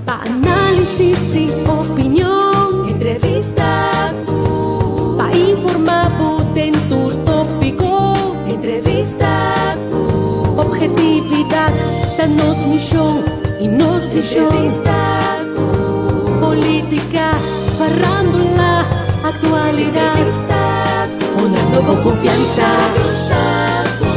Pa análisis i opinion. Entrevista ku. Pa informá bo den tur tópiko. Entrevista ku. Obhetividat ta nos mishon i nos vishon. Entrevista ku. Polítika, farándula, aktualidat. Entrevista ku. Honrando bo konfiansa. Entrevista ku.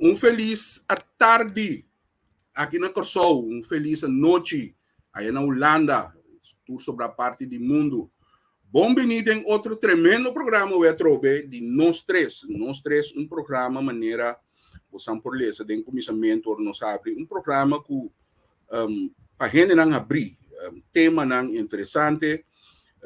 Un felis atardi aki na Kòrsou, un felis anochi aya na Hulanda, tur sobra parti di mundu. Bon bini den otro tremendo programa we atrobe di Nos Tres. Nos Tres un programa manera bosan por lesa den kuminsamentu ora nos habri, un programa ku um, pa hendenan habrí, um, temanan interesante,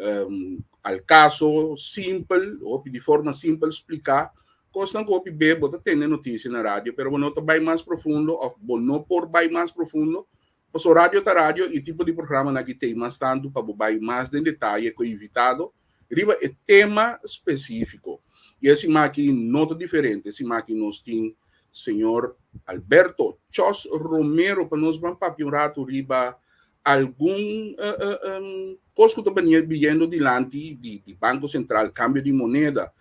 um, al caso, simpel, hopi di forma simpel spliká, kosnan ku hopi be bo ta tende notisia na radio, pero bo no ta bai mas profundo of bo no por bai mas profundo, paso radio ta radio i tipo di programanan aki tei mas tantu pa bo bai mas den detaye ku e invitado riba e tema spesífiko. I e siman aki no ta diferente, e siman aki nos tin Señor Alberto Chos Romero pa nos ban papia un ratu riba algun kos ku ta bini biyendo dilanti di di Banko Sentral, kambio di moneda,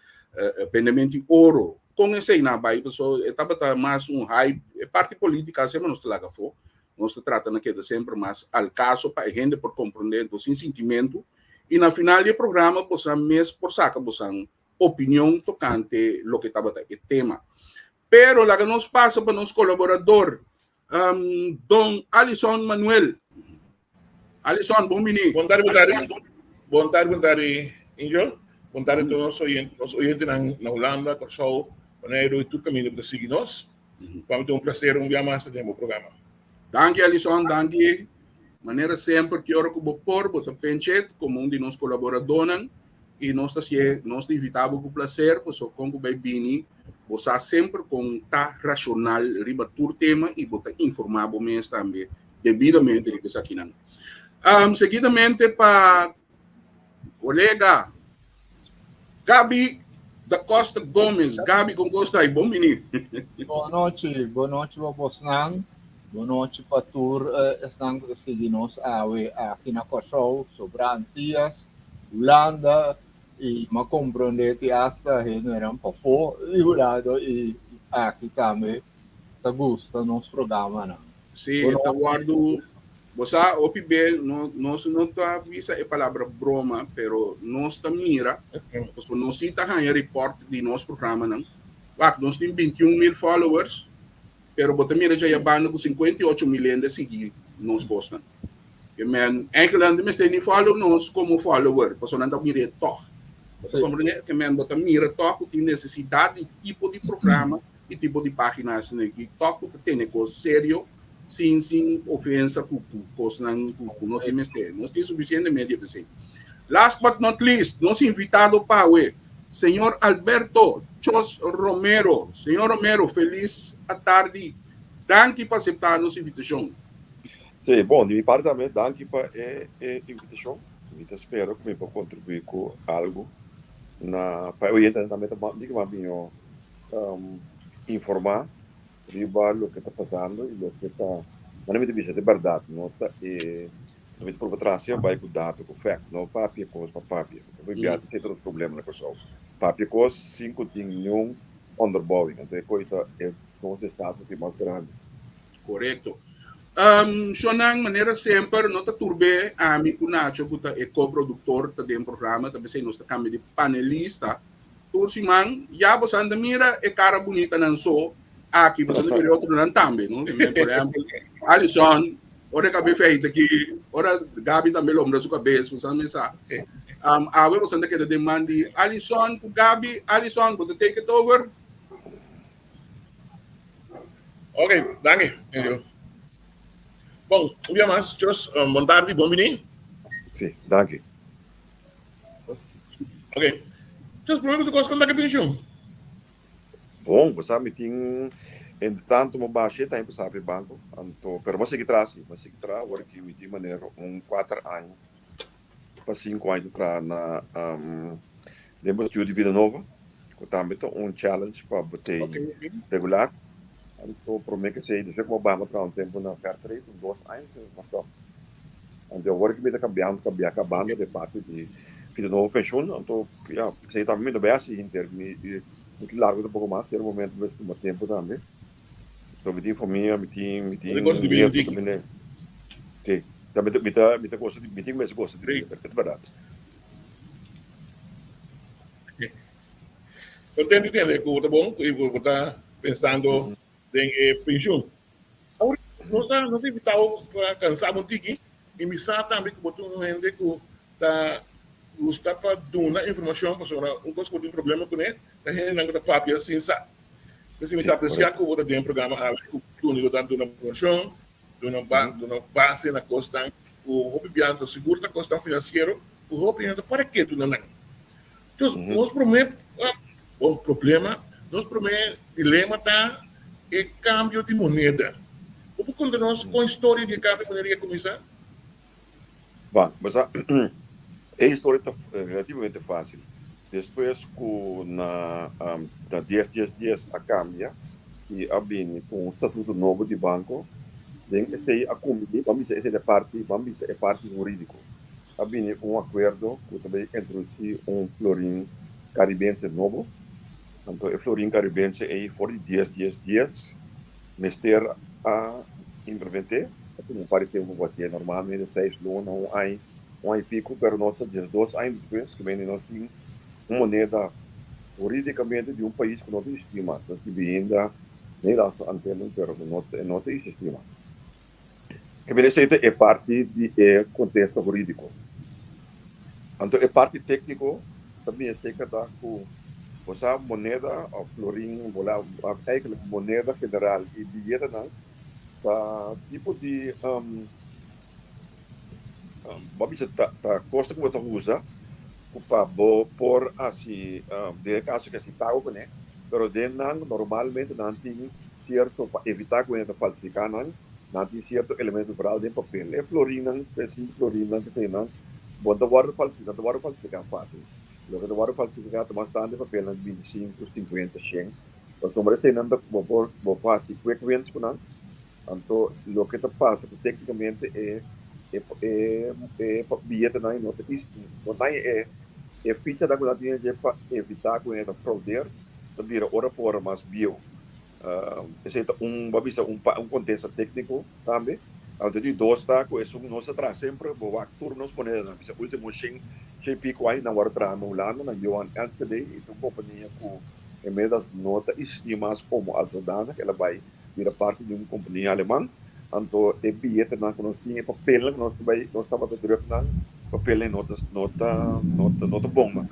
bendemento di oro, kon esei nan a bai? Pasobra e tabata mas un hype, e parti politika semper nos ta laga afó, nos ta trata na keda semper mas al kaso pa e hende por komprondé, enton sin sintimentu, i na final di e programa bosan mes por saka bosan opinion tokante loke tabata e tema. Pero laga nos pasa pa nos kolaborador, um, Don Alison Manuel. Alison, bon bini. Bon tardi, bon tardi. Bon tardi, bon tardi, Angel. Bon tardi mm. nos oyente, nos oyente na, na Holanda, Kòrsou, Boneiru i tur kaminda ku ta sigui nos. Pa mi ta un placer un bia mas den bo programa. Danki Alison, danki. Manera semper, ki ora ku bo por, bo ta penchet komo un di nos kolaboradónan i nos ta hasié, nos ta invitá bo ku placer, pasobra kon ku bai bini, bo sa semper kon ta rashonal riba tur tema i bo ta informá bo mes tambe debidamente riba esakinan. Um, seguidamente pa kolega Gabi da Costa Gomez. Gabi, kon kos ta? Bon bini. Bon nochi, bon nochi pa bosnan, bon nochi pa tur esnan ku ta sigui nos awe aki na Kòrsou, sobra Antias, Hulanda i m'a komprondé ti asta hendenan pafó di Hulanda i aki tambe ta gusta nos programanan. Sí, e ta wòrdu Bo sa, hopi be no, nos no ta bisa e palabra broma, pero nos ta mira, pasobra nos sí ta haña report di nos programanan. Wak, nos tin 21 mil followers, pero bo ta mira dja yabando ku 58 mil hende a sigui nos kosnan. Ke men, eigenlijk nan ta mester ni follow nos komo follower, pasobra nan ta mir'é tòg. Bo ta komprendé? Ke men, bo ta mira tòg ku tin nesesidat di tipo di programa i tipo di página asina aki, tòg ku ta tene kos serio sin sin ofensa ku ku kosnan ku ku no tin mester. Nos tin sufisiente medio p'esei. Last but not least, nos invitado pawe, señor Alberto Chos Romero. Señor Romero, felis atardi. Danki pa aseptá nos invitashon. Sí, bon, di mi parti tambe danki pa e e invitashon. Mi ta spera ku mi por kontribuí ku algu na pa e oyentenan tambe ta di ku mas mihó informá riba loke ta pasando i loke ta manera mi ta bisa ta e bèrdat no ta e mi ta purba trase bai ku dato ku fèkt no papia kos pa papia pasobra bia ta seta nos problema na Kòrsou papia kos sin ku tin niun onderbouwing anto e kos ta e nos desastre tin mas grandi. Korekto. Shonnan, manera semper, no ta turb'é ami ku Nacho ku ta e ko-produktor ta den programa, ta p'esei nos ta kambia di panelista tur siman. Ya boso a mira e kara bunitanan so aki, boso a mira e otronan tambe, no? Por ehèmpel, Alison, ora e kab'é feita aki, ora Gaby tambe lombra su kabes, boso a mesa. Awe boso a keda den man di Alison ku Gaby. Alison, bo ta take it over? Ok, danki. Bon, un dia mas, Jos, bon tardi, bon bini. Sí, danki. Ok. Jos, prome ku kos konta ke penshun? Bon, bo sa mi tin entre tanto mo basha e tempo sa banco, anto, pero mo sigui tra si, mo sigui tra, awor ki mi tin manera un kuater aña pa sinku aña ta traha na den bestuur di Vida Nova, ku tambe ta un challenge pa bo tei regular. Anto promé ke esei, despues ku bo bamba traha un tempu na Fairtrade, un dos aña si no stòp. Anto awor ku mi ta kambiando, kambia kabando den parti di Vida Nova Penshun, anto ya, esei tambe mi ta bai hasi hinter mi muchu largu tampoco mas, tin momento mi mester tuma tempu tambe. So mi tin famia, mi tin, mi tin nieto tambe. Sí, ta mi ta mi ta mi ta gosa di mi tin mester gosa di bida, ta bèrdat. Contento di tende cu bo ta bon y cu bo ta pensando den e pensioen. Awor nos a nos a invita bo pa cansa bo un tiki y mi sa tambe cu bo ta un hende cu ta gusta pa duna informacion pasobra un cos cu bo tin problema cune ta hendenan cu ta papia sin sa. P'esei mi ta aprecia cu bo ta den programa awe cu duna bo ta duna informacion. Duna ba duna base na kosnan ku hopi biantu sigur ta kosnan finansiero ku hopi hende ta para ketu na nan. Dus nos promé bon problema, nos promé dilema ta e kambio di moneda. Bo por konta nos kon historia di e kambio di moneda a kuminsá? Bon, bo sa e historia ta relativamente fásil. Despues ku na na dies dies dies a kambia i a bini ku un statuto nobo di banko, den esei a kumbini, ban bisa esei ta e parti, ban bisa e parti hurídiko, a bini un akuerdo ku ta bai introdusí un florin karibense nobo. Anto e florin karibense ei for di dies dies dies mester a implement'é, a tuma un par di tempu pa hasié, normalmente seis luna, un aña, un aña i piku, pero nos ta diesdos aña despues ku bini nos tin un moneda hurídikamente di un pais ku no ta existí mas. Nos tin ainda Nederlandse Antillen, pero ku no ta no ta existí mas. Ke bini esei ta e parti di e kontesto hurídiko. Anto e parti tékniko ta bini seker ta ku bo sa moneda òf florin, bola, òf eigentlik moneda general i biyetenan ta tipo di Bo a bisa ta ta kosto ku bo ta usa ku pa bo por hasi den e kaso ke hasi pago kuné, pero den nan normalmente nan tin sierto pa evitá ku hende ta falsifiká nan, nan tin sierto elemento vooral den papel. E florinnan, spesifiek florinnan keseinan bo no ta wòrdu falsifiká, no ta wòrdu falsifiká fásil. Loke ta wòrdu falsifiká ta mas tantu e papelnan di bintisintu, sinkuenta, shen, pasobra eseinan ta bo por bo por hasi quick wins ku nan. Anto loke ta pasa ku teknikamente e e e biyetenan no ta no ta e e fichanan ku nan tin dje pa evitá ku hende ta fraudeer ta bira ora pa ora mas bieu. Esei ta un bo a bisa un un kontesta tekniko tambe. Anto di dos ta ku esun nos ta traha semper bo wak tur nos monedanan bisa ultimo shen shen piko aña nan wòrdu traha na Hulanda na Johan Enschede i ta un kompania ku inmiddels no ta existi mas komo al zodanig el a bai bira parti di un kompania aleman, anto e biyetenan ku nos tin, e papelnan ku nos ta bai, nos tabata druk nan, papelnan no ta no ta no ta no ta bon mas.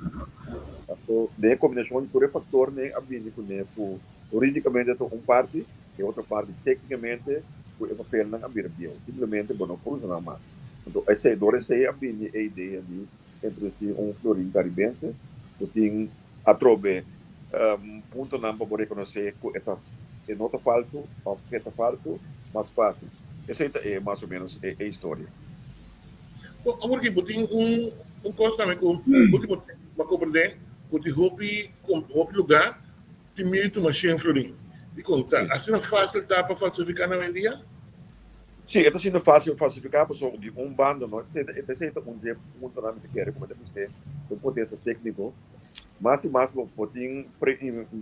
Anto den e kombinashon di tur e faktornan a bini kuné ku hurídikamente ta un parti, e otro parti téknikamente ku e papelnan a bira bieu, simplemente bo no por usa nan mas. Anto esei, dor esei a bini e idea di introdusí un florin karibense ku tin atrobe puntonan pa bo rekonosé ku e ta e no ta falsu òf e ta falsu mas fásil. Esei ta e mas o ménos e historia. Bon, awor ki bo tin un un kos tambe ku último tempu bo a komprendé ku tin hopi hopi lugá tin miedu tuma shen florin. Dikon ta asina fásil ta pa falsifiká na awendia? Sí, e ta siendo fásil pa falsifiká pasobra di un banda no e ta esei ta un dje puntonan mi ta kere ku mi ta bis'é un potensia tékniko. Mas i mas bo bo tin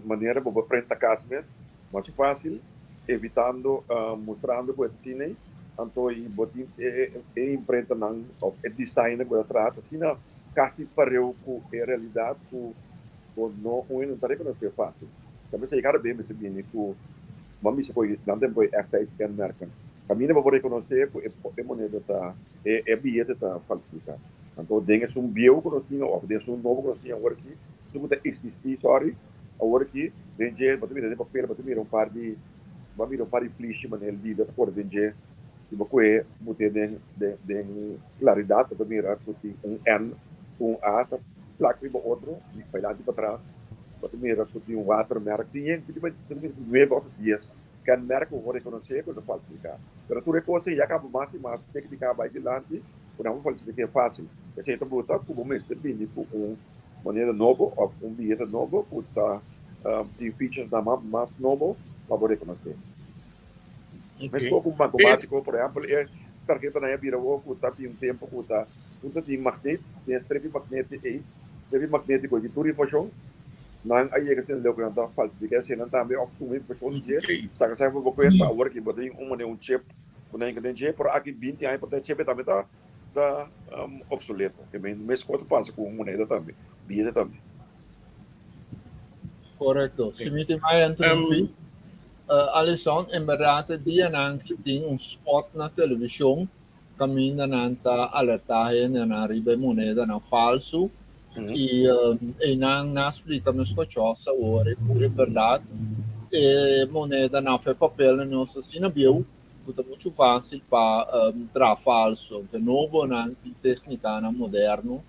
manera bo por prenta kas mes Masha fácil, evitando mustrando ku e ta tin ei, anto i bo tin e imprentanan òf e designer ku ta traha ta asina kasi pareu ku e realidat ku bo no un hende no ta rekonosé fácil. Ta mester kada bes mester bini ku bo a bisa ku nan ta employ echtheidskenmerken kaminda bo por rekonosé ku e moneda ta e biyete ta falsifiká. Anto den esun bieu ku nos tin òf den esun nobo ku nos tin awor aki, esun ku ta eksistí, sorry, Awor aki den dje bo ta mira den papel bo ta mira un par di bo a mira un par di flishi manera el bida ta kore den dje si bo kohe mute den den klaridat bo ta mira ku tin un N ku un A ta plak riba otro di pailanti i patras bo ta mira ku tin un watermerk tin yen tin tin nuebe òf dies kenmerk ku bo por rekonosé ku ta falsifiká pero tur e kos ei ya kaba mas i mas téknika bai dilanti ku nan por falsifiká fásil esei ta buta ku bo mester bini ku un Moneda nobo of un biyete nobo ku ta tin featuresnan mas nobo pa bo rekonosé. Meskos ku un bankomátiko, por ehèmpel, e tarhetanan a bira awor ku ta tin un tempu ku ta un ta tin magnet, tin e strepi magneti ei, strepi magnétiko ei tin tur informashon, nan a yega asina leu ku nan ta falsifiká esenan tambe òf tuma informashon di dje, saka esaki pa bo kuenta, awor aki bo tin un manera un chip ku nan hinka den dje, pero aki binti aña pa e chip ei tambe ta. ta obsoleto. E mes kos ta pasa ku moneda tambe, biyete tambe. Korekto. Si mi tin mai interrumpí, Alison, en bèrdat e dianan ki tin un spòt na televishon kaminda nan ta alertá hendenan riba e monedanan falsu i einan nan a splika mes kochòs awor ku en bèrdat e monedanan òf e papelnan nos asina bieu ku ta muchu fásil pa traha falso. Te nobonan tin téknikanan moderno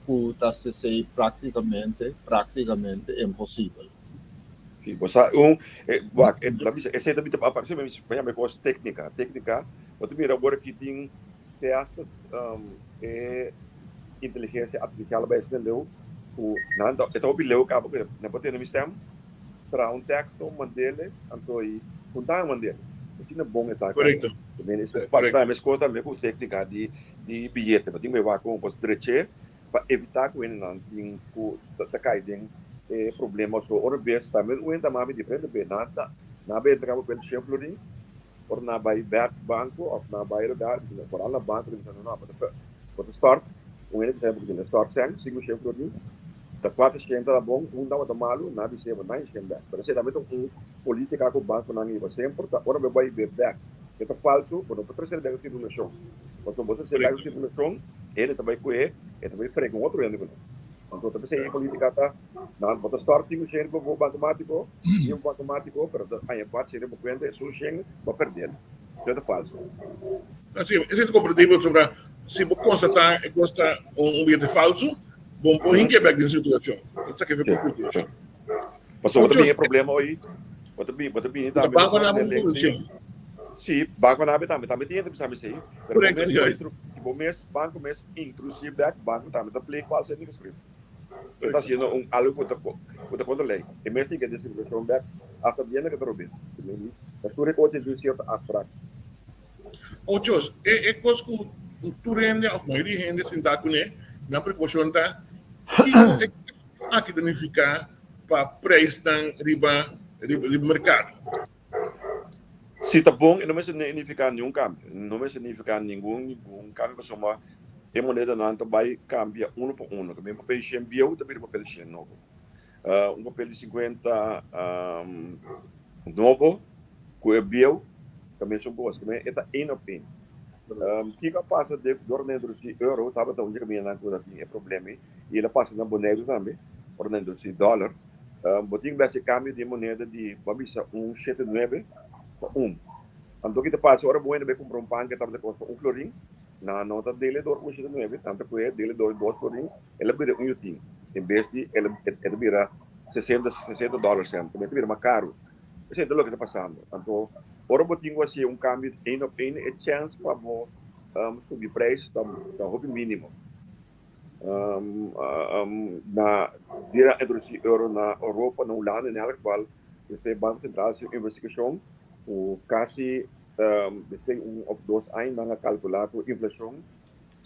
ku ta hasi esei práktikamente práktikamente imposibel. Sí, bo sa un, wak, e ta bisa, esei ta bita pa aparesé, mi a yama e kos téknika, téknika, bo ta mira awor aki tin te asta e inteligensia artifisial a bai asina leu ku nan ta, e ta hopi leu kaba ku nan por tende mi stèm. Traha un teksto, mandele, anto i punta e mandele. Asina bon e ta kaba. Korekto. Pasa tambe meskos tambe ku teknika di di biyete. Bo tin ku wak kon por dreche pa evita ku hendenan tin ku ta kai den e problema. So ora bes tambe un hende ta mami diferente be. Nan ta nan a entrega papel shen florin ora nan a bai bek banko of nan a bai lugar foral na banko ta bisa no no bo ta stort un hende bisa bo ta stort sèn sinku shen florin ta kuater shen ta bon un tabata malu nan a bis'é bo nan shen bek pero esei tambe ta un politika ku bankonan hiba semper ta ora bo bai be bek ke ta falsu bo no por trese bek na sirkulashon pasobra bo trese bek na sirkulashon hende ta bai ku'é e ta bai frega un otro hende kuné anto ta p'esei e politika ta nan bo ta stort sinku shen riba bo bankomatiko Tin un automatico pero ta haña cuatro shen bo cuenta esun shen bo a perdel. Esei ta falso. Así, esei ta comprendibel pasobra si bo constata e cos ta un billete falso, bo por hinca e bek den circulacion. Esaki e por circulacion. Pasobra bo ta bini e problema hoy, bo ta bini, bo ta bini tambe. Banco nan bo solucion. Si, banco nan tambe, tambe tin hende bisa mi esei, pero bo mes, si bo mes, banco mes introduci bek, banco tambe ta pleeg falso hende gescrito. E ta haciendo un algo cu ta cu ta contra ley. E mes tin ke distribucion bek a sabiendo ke ta robes. Ta tur e cos di cierto afspraak. Ochos, e e cos cu tur hende of mayoria hende sinta cune, nan preocupacion ta kico e aki ta nifica pa prijsnan riba riba mercado. Si ta bon e no mester nifica niun cambio, no mester nifica ningun ningun cambio pasobra e monedanan ta bay cambia uno pa uno. Tambe un papel shen bieu ta bira un papel shen nobo. Un papel di cincuenta nobo cu e bieu ta mesun cos, e ta een op een. Kico a pasa dor nan introduci euro tabata un di camindanan cu ta tin e problema ey y el a pasa na Boneiru tambe ora nan introduci dollar. Bo tin bes e kambio di e moneda di, bo a bisa, un shete nuebe pa un. Anto ki ta pasa ora bo hende bai kumpra un pan ke tabata kosta un florin, nan no ta dele dor un shete nuebe, nan ta kohe dele dor dos florin, el a bira un yotin, en bes di el e ta bira sesenta, sesenta dòler sènt, e ta bira mas karu. Esei ta loke ta pasando. Anto ora bo tin ku hasi un kambio di ein op ein, e chèns pa bo. subi prijs ta ta hopi mínimo. Na dia introduci euro na Europa, na Hulanda in elk geval, despues Banco Central haci un investigacion cu casi despues un of dos aña nan a calcula cu inflacion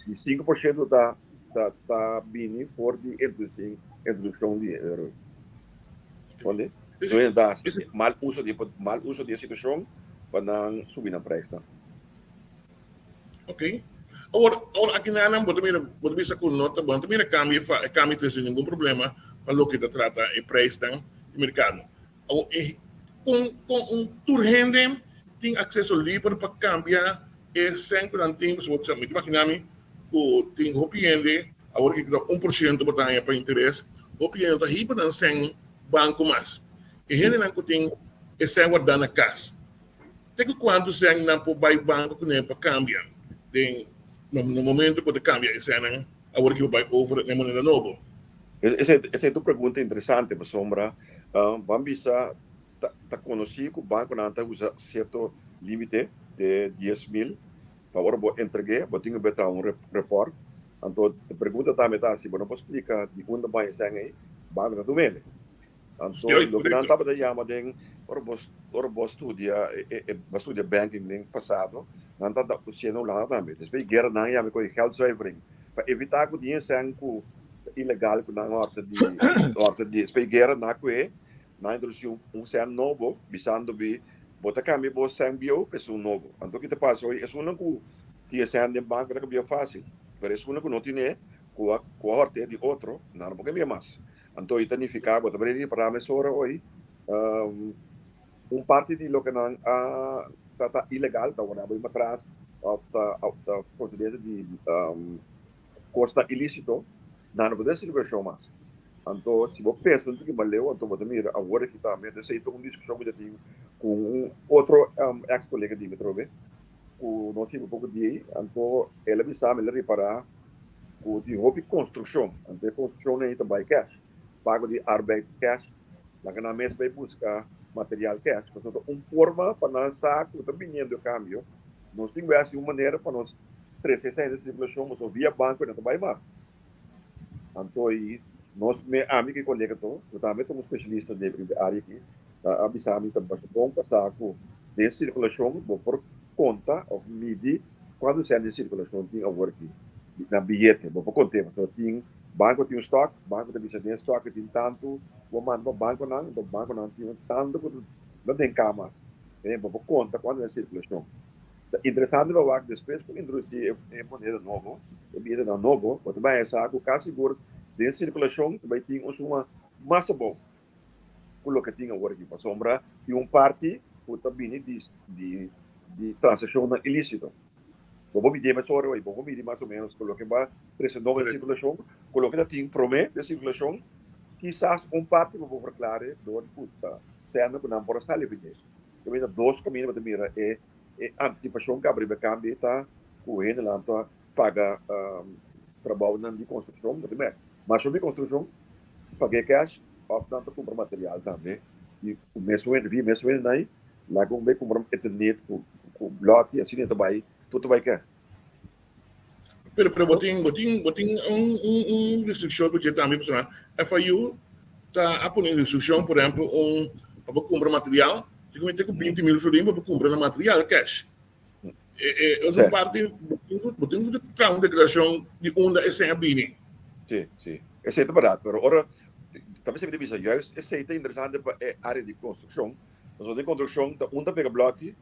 di 5% ta ta ta bini for di introduccion di euro. Comprende? So ta mal uso di mal uso di e situacion pa nan subi nan prijsnan. Ok. Awor, awor aki nanan bo ta mira, bo ta bisa ku no ta, bo no ta mira kambio fa e kambio trese ningun problema pa loke ta trata e preisnan di merkado. Awor e kon kon un tur hende tin akseso liber pa kambia e sèn ku nan tin? Pasobra bo ta mi ta imaginá mi ku tin hopi hende awor ki ta 1% bo ta haña pa interes, hopi hende no ta hiba nan sèn banko mas. E hendenan ku tin e sèn wardá na kas. Te ku kuantu sèn nan por bai banko kuné pa kambia den no momento ku ta kambia e sènnan awor ki bo bai over na e moneda nobo? Esei ta un pregunta interesante pasobra ban bisa ta konosí ku bankonan ta usa sierto límite de 10,000 pa ora bo entreg'é bo tin ku bai traha un report. Anto e pregunta tambe ta si bo no por splika di unda bai e sèn ei banko ta tum'é. Anto loke nan tabata yama den ora bo ora bo studia bo studia banking den pasado nan tabata usiendo na Hulanda tambe. Despues di guera nan yama e geldzuivering pa evita ku tin esnan ku ta ilegal ku nan horta di horta di despues di guera nan a kue nan a introdusi un sèn nobo bisando bi bo ta kambia bo sèn bieu pa esun nobo. Anto ki ta pasa hoy esunnan ku tin e sèn den banko ta kambia fasil pero esunnan ku no tine ku a ku a hort'é di otro nan no por kambia mas. Anto i ta nifiká bo ta bai ripará mesora hoy un parti di loke nan a ta ta ilegal ta wòrdu bai patras òf ta ta prosedente di kosnan ilisito nan no por den sirkulashon mas. Anto si bo pensa un tiki mas leu anto bo ta mira awor aki tambe anto esei ta un diskushon ku ta tin ku un otro eks kolega di mi atrobe ku nos hiba poko di ei anto el a bisa mi el a ripará ku tin hopi konstrukshon, anto e konstrukshonnan ei ta bai kèsh, pago di arbeid kèsh, laga nan mes bai buska material kèsh, pasobra ta un forma pa nan sa ku ta biniendo e kambio, nos tin ku hasi un manera pa nos trese esei den sirkulashon, pasobra via banko e no ta bai mas. Anto i nos me ami ku e kolega to, ku tambe ta un spesialista den e área aki, ta a bisa mi ta bon pa sa ku den sirkulashon bo por konta òf midi kuantu sèn den sirkulashon tin awor aki na biyete. Bo por kont'é pasobra tin banko tin un stòk, banko ta bisa den stòk tin tantu, bo manda pa bankonan, anto bankonan tin tantu ku no den kama. Bo por konta kuantu den sirkulashon. Ta interesante pa wak despues ku introdusí e moneda nobo, e biyetenan nobo, bo ta bai sa ku kasi sigur den sirkulashon ta bai tin un suma mas abou ku loke tin awor aki pasobra tin un parti ku ta bini di di di transakshonnan ilisito. Bo por midi mesora hoy, bo por midi mas o menos ku loke ba trese nobo den sirkulashon ku loke ta tin promé den sirkulashon, kisas un parti bo por verklare dor ku ta sènda ku nan por a sali bini. Kaminda dos kaminda bo ta mira e E antisipashon ku a riba e kambio ta ku hendenan ta paga trabounan di konstrukshon, bo ta mira masha di konstrukshon pag'é kèsh òf nan ta kumpra material tambe i ku mesun hende via mesun hendenan ei laga un bai kumpra eternit ku blòki asina e ta bai tur ta bai kèsh. Pero pero bo tin bo tin bo tin un un un restrikshon ku dje tambe pasobra FIU ta a pone un restrikshon por ehempel un pa bo kumpra material tin ku mete ku 20,000 florin pa bo kumpra nan material cash. E e otro parti bo tin ku bo tin ku traha un deklarashon di unda esei a bini. Si si esei ta bèrdat pero ora ta mester mi ta bisa juist esei ta interesante pa e área di konstrukshon pasobra den konstrukshon ta un ta pega blòki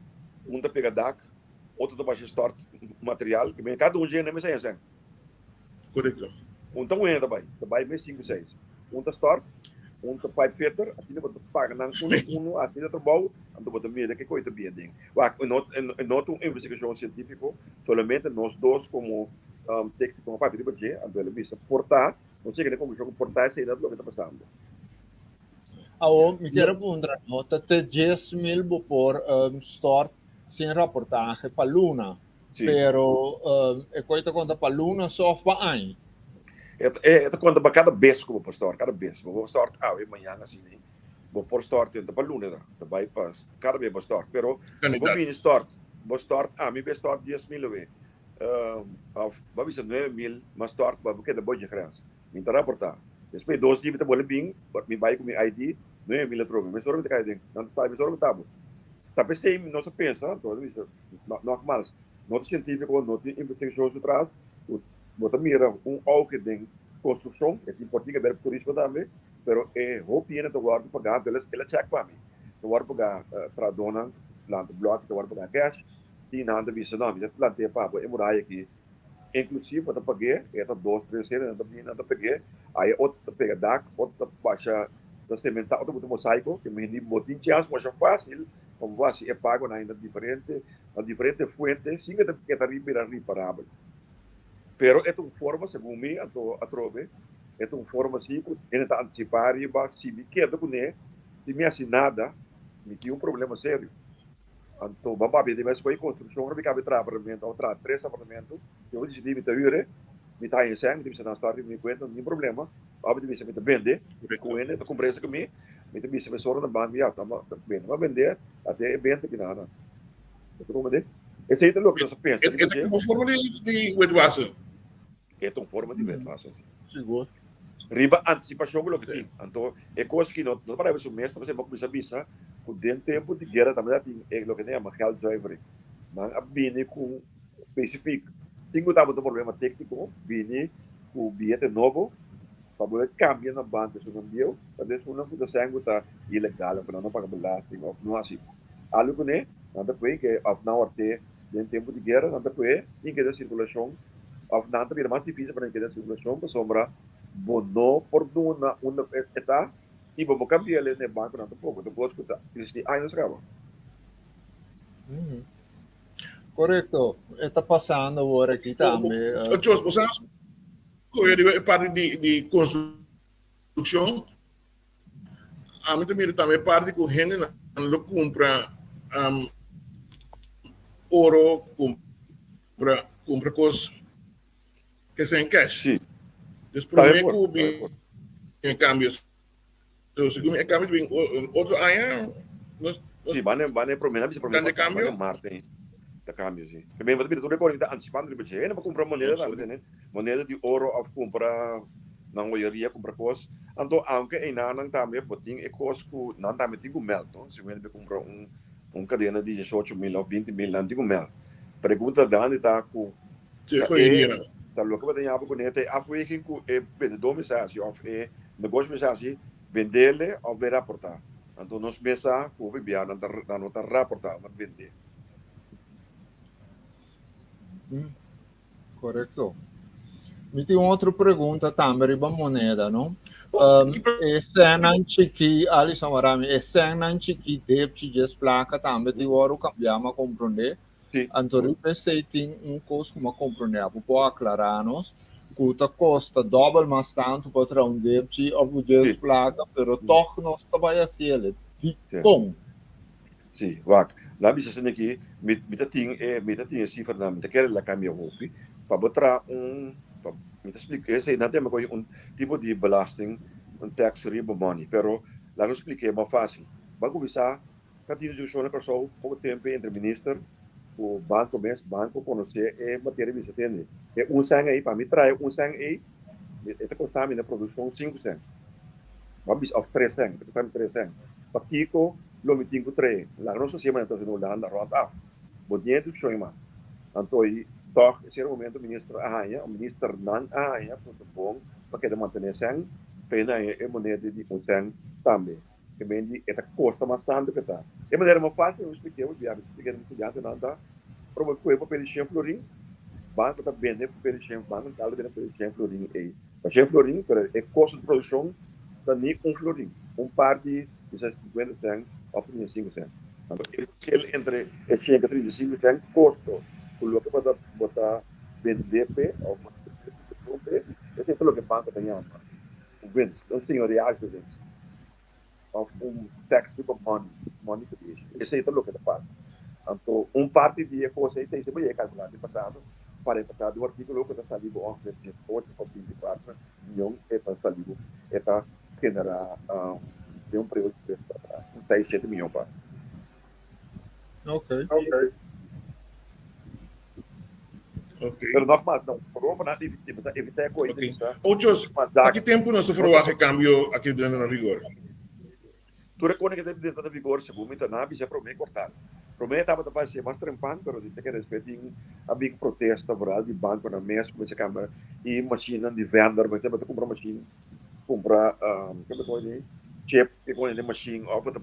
un ta pega dak Otro ta basha stort material. Ki men kada un dje na mesa en sen. Korekto. Un ta un hende ta bai. Ta bai mes sinku seis. Un ta stort, un ta pipe fitter, asina bo ta paga nan uno uno hasi e trabou, anto bo ta mira ke koi ta bien den. Wak, e no e no ta un investigashon sientífiko, solamente nos dos komo tékniko a papia riba dje, anto el a bisa por ta, nos yega na e konklushon ku por ta esei ta loke ta pasando. Awor mi kier a puntra, no ta te 10,000 bo por stort sin raportahe pa luna. Sí. Pero e koi ta konta pa luna so of pa aña? E e ta konta pa kada bes ku bo por stort, kada bes. Bo por stort awe, mañan asina ei. Bo por stort ta pa luna ta. Ta bai pa kada bes bo stort. Pero si bo bini stort, bo stort ami be stort 10,000 awe. Of bo a bisa 9000 mas tort bo keda bo dje grens. Mi ta raporta. Despues dos dia mi ta bole bin, mi bai ku mi ID, 9000 atrobe. Mesora mi ta kai den. Nan ta sabi mesora mi ta bo. Ta p'esei nos a pensa, anto nos a bisa, nogmaals, no ta sientifiko, no tin investigashon su tras, ku bo ta mira un auge den konstrukshon, e tin por tin keber ku turismo tambe, pero e hopi hende ta wòrdu pagá, anto el a chèk pa mi, ta wòrdu pagá trahadónan, planta blòki ta wòrdu pagá kèsh. Tin nan ta bisa, No, mi ta plante'é pa bo e muraya aki. Inklusive bo ta pag'é, e ta dos, tres hende, nan ta bini, nan ta peg'é. Aya otro ta pega dak, otro ta basha, ta sementá, otro ta buta mosaiko. Ke hende bo tin chèns masha fásil pa bo hasi e pagonan na diferente, na diferente fuente sin ke ta ke ta bira riparabel. Pero e ta un forma, segun mi, anto atrobe, e ta un forma si ku hende ta antisipá riba si mi keda kuné, si mi hasi nada, mi tin un problema serio. Anto bo a papia di mes ku e konstrukshon ora mi kabe traha apartamento òf traha tres apartamento, mi por disidí mi ta hür e, mi ta haña sèn, mi ta bisa nan stòrt riba mi kuenta, no tin problema, òf mi ta bisa mi ta bende, ku hende ta kumpra esaki ku mi, mi ta bisa mesora na banko, ya, ta bende, mi a bende, ate e benta ki nan. Bo ta komprendé? Esei ta loke nos a pensa riba dje. E ta un forma di wetwassen. E ta un forma di wetwassen, si. Sigur. Riba antisipashon ku loke tin. Anto e kos aki no ta para riba su mes, ta pasobra bo kuminsá bisa ku den tempu di guera tambe ta tin e loke nan yama geldzuivering. Nan a bini ku spesifik, sin ku tabata un problema tékniko, bini ku biyete nobo pa bo e kambia na banko esunnan bieu, tal bes esunnan ku ta sèn ku ta ilegal òf ku nan no paga belasting òf no hasi algu kuné, nan ta pue ke òf nan wòrt'é den tempu di guera, nan ta pue tin keda sirkulashon Of nan ta bira mas dificil pa nan keda circulacion pasobra bo no por duna unda e ta y bo por cambia el na e banconan tampoco. Ta cos cu ta existi años caba. Correcto. E ta pasando awor aki tambe. Chos, bo sa scoge riba e parti di construccion. Ami ta mira tambe e parti cu hendenan lo cumpra oro, cumpra cumpra cos que sea en cash. Sí. Dus prome cu bin e cambio. So segun e cambio bin otro aña nos Sí, bane bane prome na bisa prome Grande cambio. Bane marte ta cambio sí. Ke men bata bira tur e ta anticipando riba dje. Hende pa cumpra moneda tambe tene. Moneda di oro of cumpra nan joyeria cumpra cos. Anto aunke einanan tambe bo tin e cos cu nan tambe tin cu meld no. Si un hende cumpra un Un kadena di diesocho mil òf binti mil nan tin ku mèld. Pregunta grandi ta ku ta e ta loke bo ta yama kuné ta e afweging ku e bendedó mester hasi òf e negoshi mester hasi, bendele òf bai raportá. Anto nos mes sa ku hopi bia nan ta nan no ta raportá, nan ta bende. Korekto. Mi tin un otro pregunta tambe riba moneda, no? Um, e sènnan chikí, Alison Warami, e sènnan chikí depchi djes plaka tambe tin wòrdu kambiá, m'a komprondé. Sí. Anto riba esei tin un kos ku m'a komprondé, abo por aklará nos, ku ta kosta dòbel mas tantu pa traha un depchi òf un djes Sí. plaka, pero tòg nos ta bai hasié el. Dikon? Sí, wak, nan bisa asina aki, mi, mi ta tin e, mi ta tin e sifranan, mi ta kere la kambia hopi, pa bo traha un, pa, mi ta splika, esei nan ta yama koe un tipo di belasting, un tax riba money, pero laga mi splik'é mas fácil. Ban kuminsá, ta tin diskushon na Kòrsou poko tempu entre minister ku banko mes, banko konosé e materia bisa tende, e un sèn ei, pa mi traha e un sèn ei, e ta kosta mi na produkshon sinku sèn. Ban bisa, òf tres sèn, e ta kosta mi tres sèn. Pakiko lo mi tin ku trae? Laga nos hasié manera ta hasi na Hulanda, rònt af. Bo tin e instrukshon ei mas. Anto i tòg e sierto momento minister a haña, o ministernan a haña ku ta bon pa keda mantené sèn, pa e haña e moneda di un sèn tambe. Ke men di e ta kosta mas tantu ke ta. E manera mas fásil mi spliké, mi bia mi spliké na mi studiantenan ta, ora bo kohe papel di shen florin, banko ta bende papel di shen, banko ta bende papel di shen florin ei pa shen florin, pero e kosto di produkshon ta ni un florin, un par di kisas sinkuenta sèn òf 35 sèn. Anto e verschil entre e shen ku e 35 sèn kosto ku loke bo ta bo ta bende p'e òf bo ta bende p'e, esei ta loke banko ta yama un winst, un señoriage winst òf un tax riba money, money creation. Esei ta loke ta pasa. Anto un parti di e kos ei ta esei bo yega kalkulá den pasado, para e pasado di un artíkulo ku ta sali bo ongeveer 18 òf 24 mion e ta sali bo, e ta generá den un periodo di tres kuater aña, un seis shete mion pa. Ok. Okay. Pero nogmaals, no, Europa na evita evita ko okay. Ochos, aki tempo nos verwacht e cambio aki dentro na vigor? Tur e kone ke ta dentro na vigor segun mi ta na bisa prome kwartal. Prome tabata parse mas trempan pero di ta ke despues tin a bin protesta vooral di bankonan mes kuminsa kambia e machinenan di vendor bo ta kumpra machine kumpra ke bo ta kohe di chip ke kohe den machine of bo ta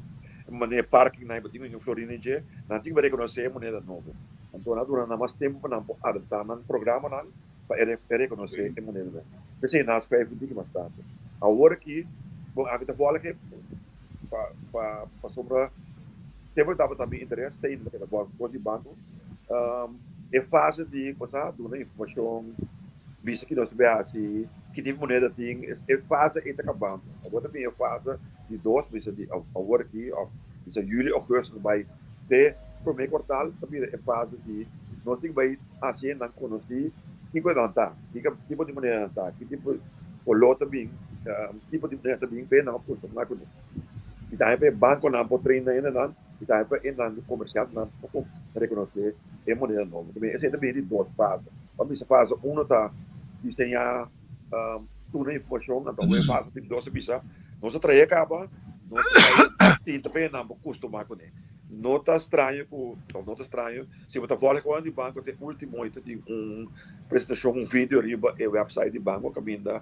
manera parking nan bo tin ku florin dje nan tin ku rekonosé e moneda nobo anto nan a duna nan mas tempo pa nan por adapta nan programanan pa e rekonosé e moneda. P'esei nan a skrijf un tiki mas tantu. Awor aki, bon, ami ta vòlg e pa pa pasobra semper tabata mi interes, te ainda ta keda vòlg kos di banko. E fase di kuminsá duna informashon, bisa ki nos ta bai hasi, ki tipo moneda tin, e fase ei ta kabando. Awor ta bin e fase di dos, bisa di awor aki òf bisa yüli, ògùstus bai te promé kuartal ta bira e fase di nos tin ku bai Hasi nan konosí kiko nan ta, kiko tipo di moneda nan ta, ki tipo koló ta bin, tipo di moneda ta bin p'e nan a kustumbrá kuné. I tambe pa e bankonan por train nan hendenan i tambe pa e nan komersiantenan por rekonosé e moneda nobo. Esei ta bini di dos fase. Pa bisa fase uno ta diseñá tuna informashon, anto e fase di dos ta bisa nos a trae kaba, nos ta bai sinta pa e nan por kustumbrá kuné. No ta straño ku, òf no ta straño, Si bo ta volg ora di banco te ultimo y ta tin un presentacion, un video riba e website di banco caminda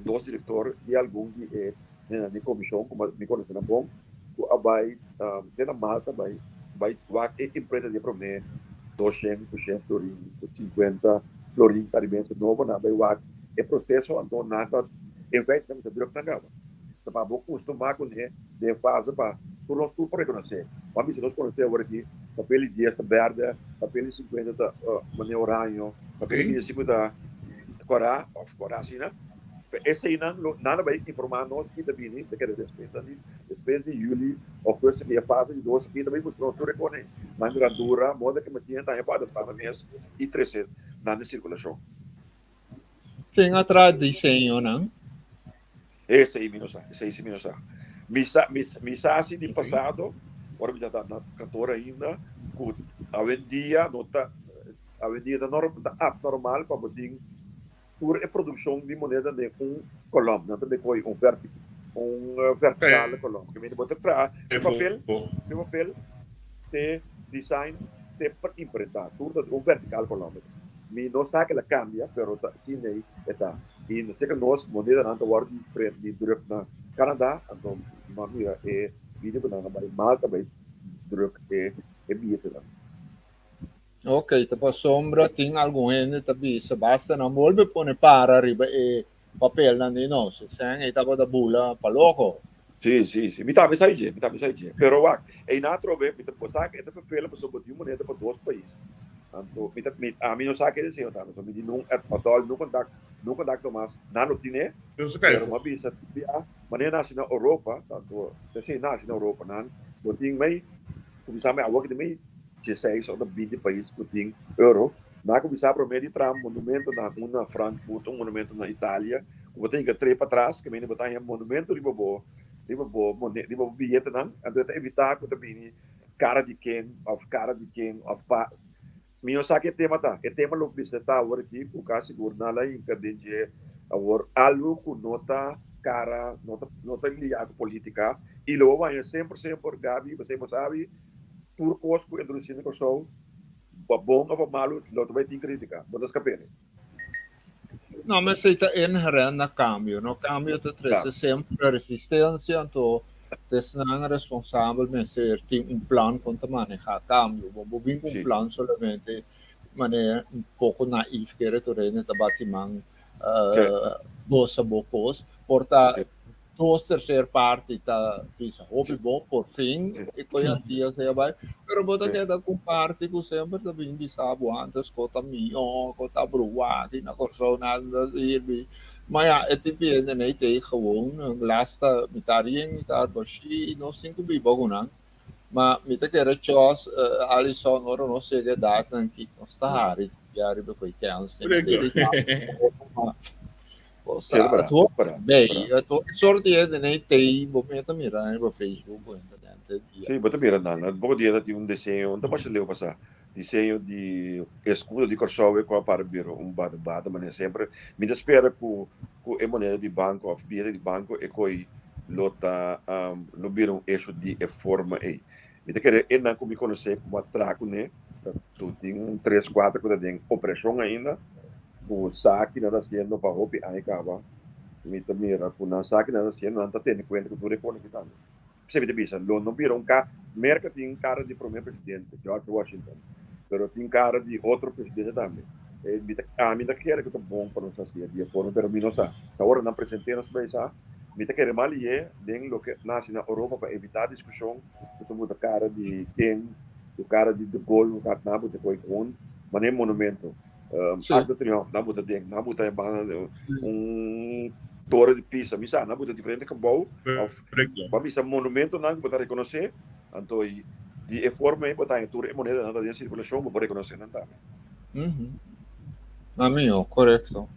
dos director y algun di e hendenan di comision cu mi conoce nan bon cu a bay te na Malta bay bay wak e imprenta di e prome doshen cu shen florin cu cincuenta florin caribense nobo nan a bay wak e proceso anto nan ta en feite nan ta druk nan caba ta pa bo custuma cune den fase pa tur nos tur por rekonosé. Bo a bisa nos konosé awor aki papel di dies ta bèrdè, papel di sinkuenta ta manera oraño, papel di binti sinku ta kòrá òf kòrá asina. Pero eseinan lo nan a bai informá nos ki ta bini, ta keda despues nan di despues di yüli ògùstùs aki e fase di dos aki ta bai mustra nos tur e kone nan grandura, moda ke machine ta haña pa adaptá nan mes i trese nan den sirkulashon. Ken a traha diseñonan? Esei mi no sa, esei si mi no sa. Mi sa, mi, mi sa si di pasado, ora mi tabata na kantoor ainda, ku awendia no ta, awendia ta nor, ta abnormal pa bo tin tur e produkshon di moneda den un kolòm. Nan ta dekoy un verti, un vertikale kolòm. Ke mende bo ta traha e papel, e papel te design te pa imprenta. Tur ta un vertikal kolòm. Mi no sa ke la kambia, pero ta asina ei e ta. I no seka nos monedanan ta wòrdu di druk na Canada, anto mi a mira e video ku nan a bai Malta bai druk e e biyetenan. Ok, ta pasobra tin algun hende ta bisa basta nan bolbe pone para riba e papelnan di nos. Esei ei tabata bula pa loko. Sí, sí, sí. Mi tambe sa dje, mi tambe sa dje. Pero wak, einan atrobe mi ta bo sa ke e ta vervelen pasobra bo tin un moneda pa dos pais. Anto mi ta, mi, ami no sa ke diseño ta, pasobra mi di nun at all, no kontak, no kontakto mas, nan no tine, pero mi a bisa bia, manera nasi na Europa, tanto, esei nasi na Europa, nan bo tin mei, kuminsá mei awor ki tin mei dieseis òf binti pais ku tin euro, nan a kuminsá promé di traha monumentonan, un na Frankfurt, un monumento na Italia, ku bo ta hinka trei patras, ke mende bo ta haña monumento riba bo, riba bo mone, riba bo biyetenan, anto e ta evitá ku ta bini kara di ken òf kara di ken òf pa. Mi no sa ke tema ta. E tema lo bisa ta awor aki ku kasi sigur nan la hinka den dje awor algu ku no ta kara, no ta no ta liá ku polítika i lo bo baña semper semper Gaby, bo semper sabi tur kos ku introdusi na Kòrsou pa bon òf pa malu lo ta bai tin kritika, bo ta skap'e. No, ma esei ta inherent na kambio, no? Kambio ta trese semper resistensia, anto esnan responsabel mester tin un plan kon ta manehá kambio. Bo bo bin ku un plan solamente manera un poko naïef kere tur hende ta bati man gosa bo kos. Por ta dos tercer parti ta bisa hopi bon, por fin e koe Antillas ei a bai, pero bo ta keda ku un parti ku semper ta bin bisa bo antes ko ta mihó, ko ta bruá aki na Kòrsou nada no ta sirbi. Ma ya, e tipo di hende nei t'ei gewoon, nan lasta mitar yen, mitar bashí, i nos tin ku biba ku nan. Ma mi ta kere chòs, Alison, ora nos yega edatnan aki, nos ta hari ya riba koe kèns, ma. Cosa, Bij, soort di hende nee tei, bo meta mira riba Facebook o internet. Sí, bo ta mira nan. Poko dia ta tin un diseño, no ta masha leu pasá, diseño di eskudo di Kòrsou ku a para bira un bada bada manera semper. Mi ta spera ku ku e moneda di banko òf biyete di banko e koi lo ta lo bira un esho di e forma ei. Mi ta kere e nan ku mi konosé ku a traha kuné, ta tin un tres kuater ku ta den operashon ainda. Ku sa ki nan ta hasiendo pa hopi aña kaba, mi ta mira ku nan sa ki nan ta hasiendo, nan ta tene kuenta ku tur e kosnan ki tambe. P'esei mi ta bisa, lo no bira un ka, Merka tin kara di promé presidente, George Washington, pero tin kara di otro presidente tambe. E mi ta, ami ta kere ku ta bon pa nos hasi e di e forma, pero mi no sa. Ta ora nan present'é nos bai sa, mi ta kere mal lié den loke nan hasi na Oropa pa evitá diskushon ku ta buta kara di ken, ku kara di De Gaulle, ku kara, nan a buta e koi hun, manera monumento. Um, sí. Arc de Triomphe, na buta den, na buta banda un torre di Pisa, mi sa, na buta diferente gebouw of pa misa monumento nan ku bo ta rekonosé, anto i di e forma ei bo ta haña tur e moneda nan ta den sirkulashon, bo por rekonosé nan tambe. Mm -hmm. Na mio, korekto.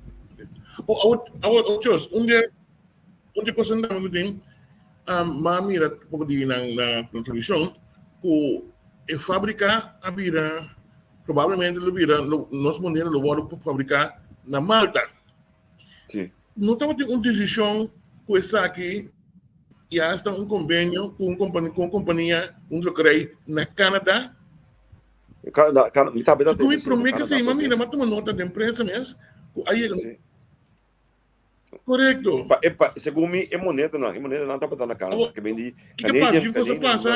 Oh, awor, awor, oh, Chos, un dia, un dia cosa nan tin, um, ma mira poko di nan na televishon, ku e fábrika a bira Probablemente lo bira, lo, nos moneda lo wòrdu fabriká na Malta. Sí. No tabatin un desishon ku esaki i asta un konvenio ku un kompania, ku un kompania, un drukkerij na Canada. Canada, Canada, mi tambe ta Segun mi promé ke sei, mi a mira, mi a tuma nota den prensa mes ku a yega. Sí. Korekto. Pa, e pa, segun mi, e monedanan, e monedanan tabata na Canada, ke ben di Kiko pasa? Canadian, Kiko cosa Canadian pasa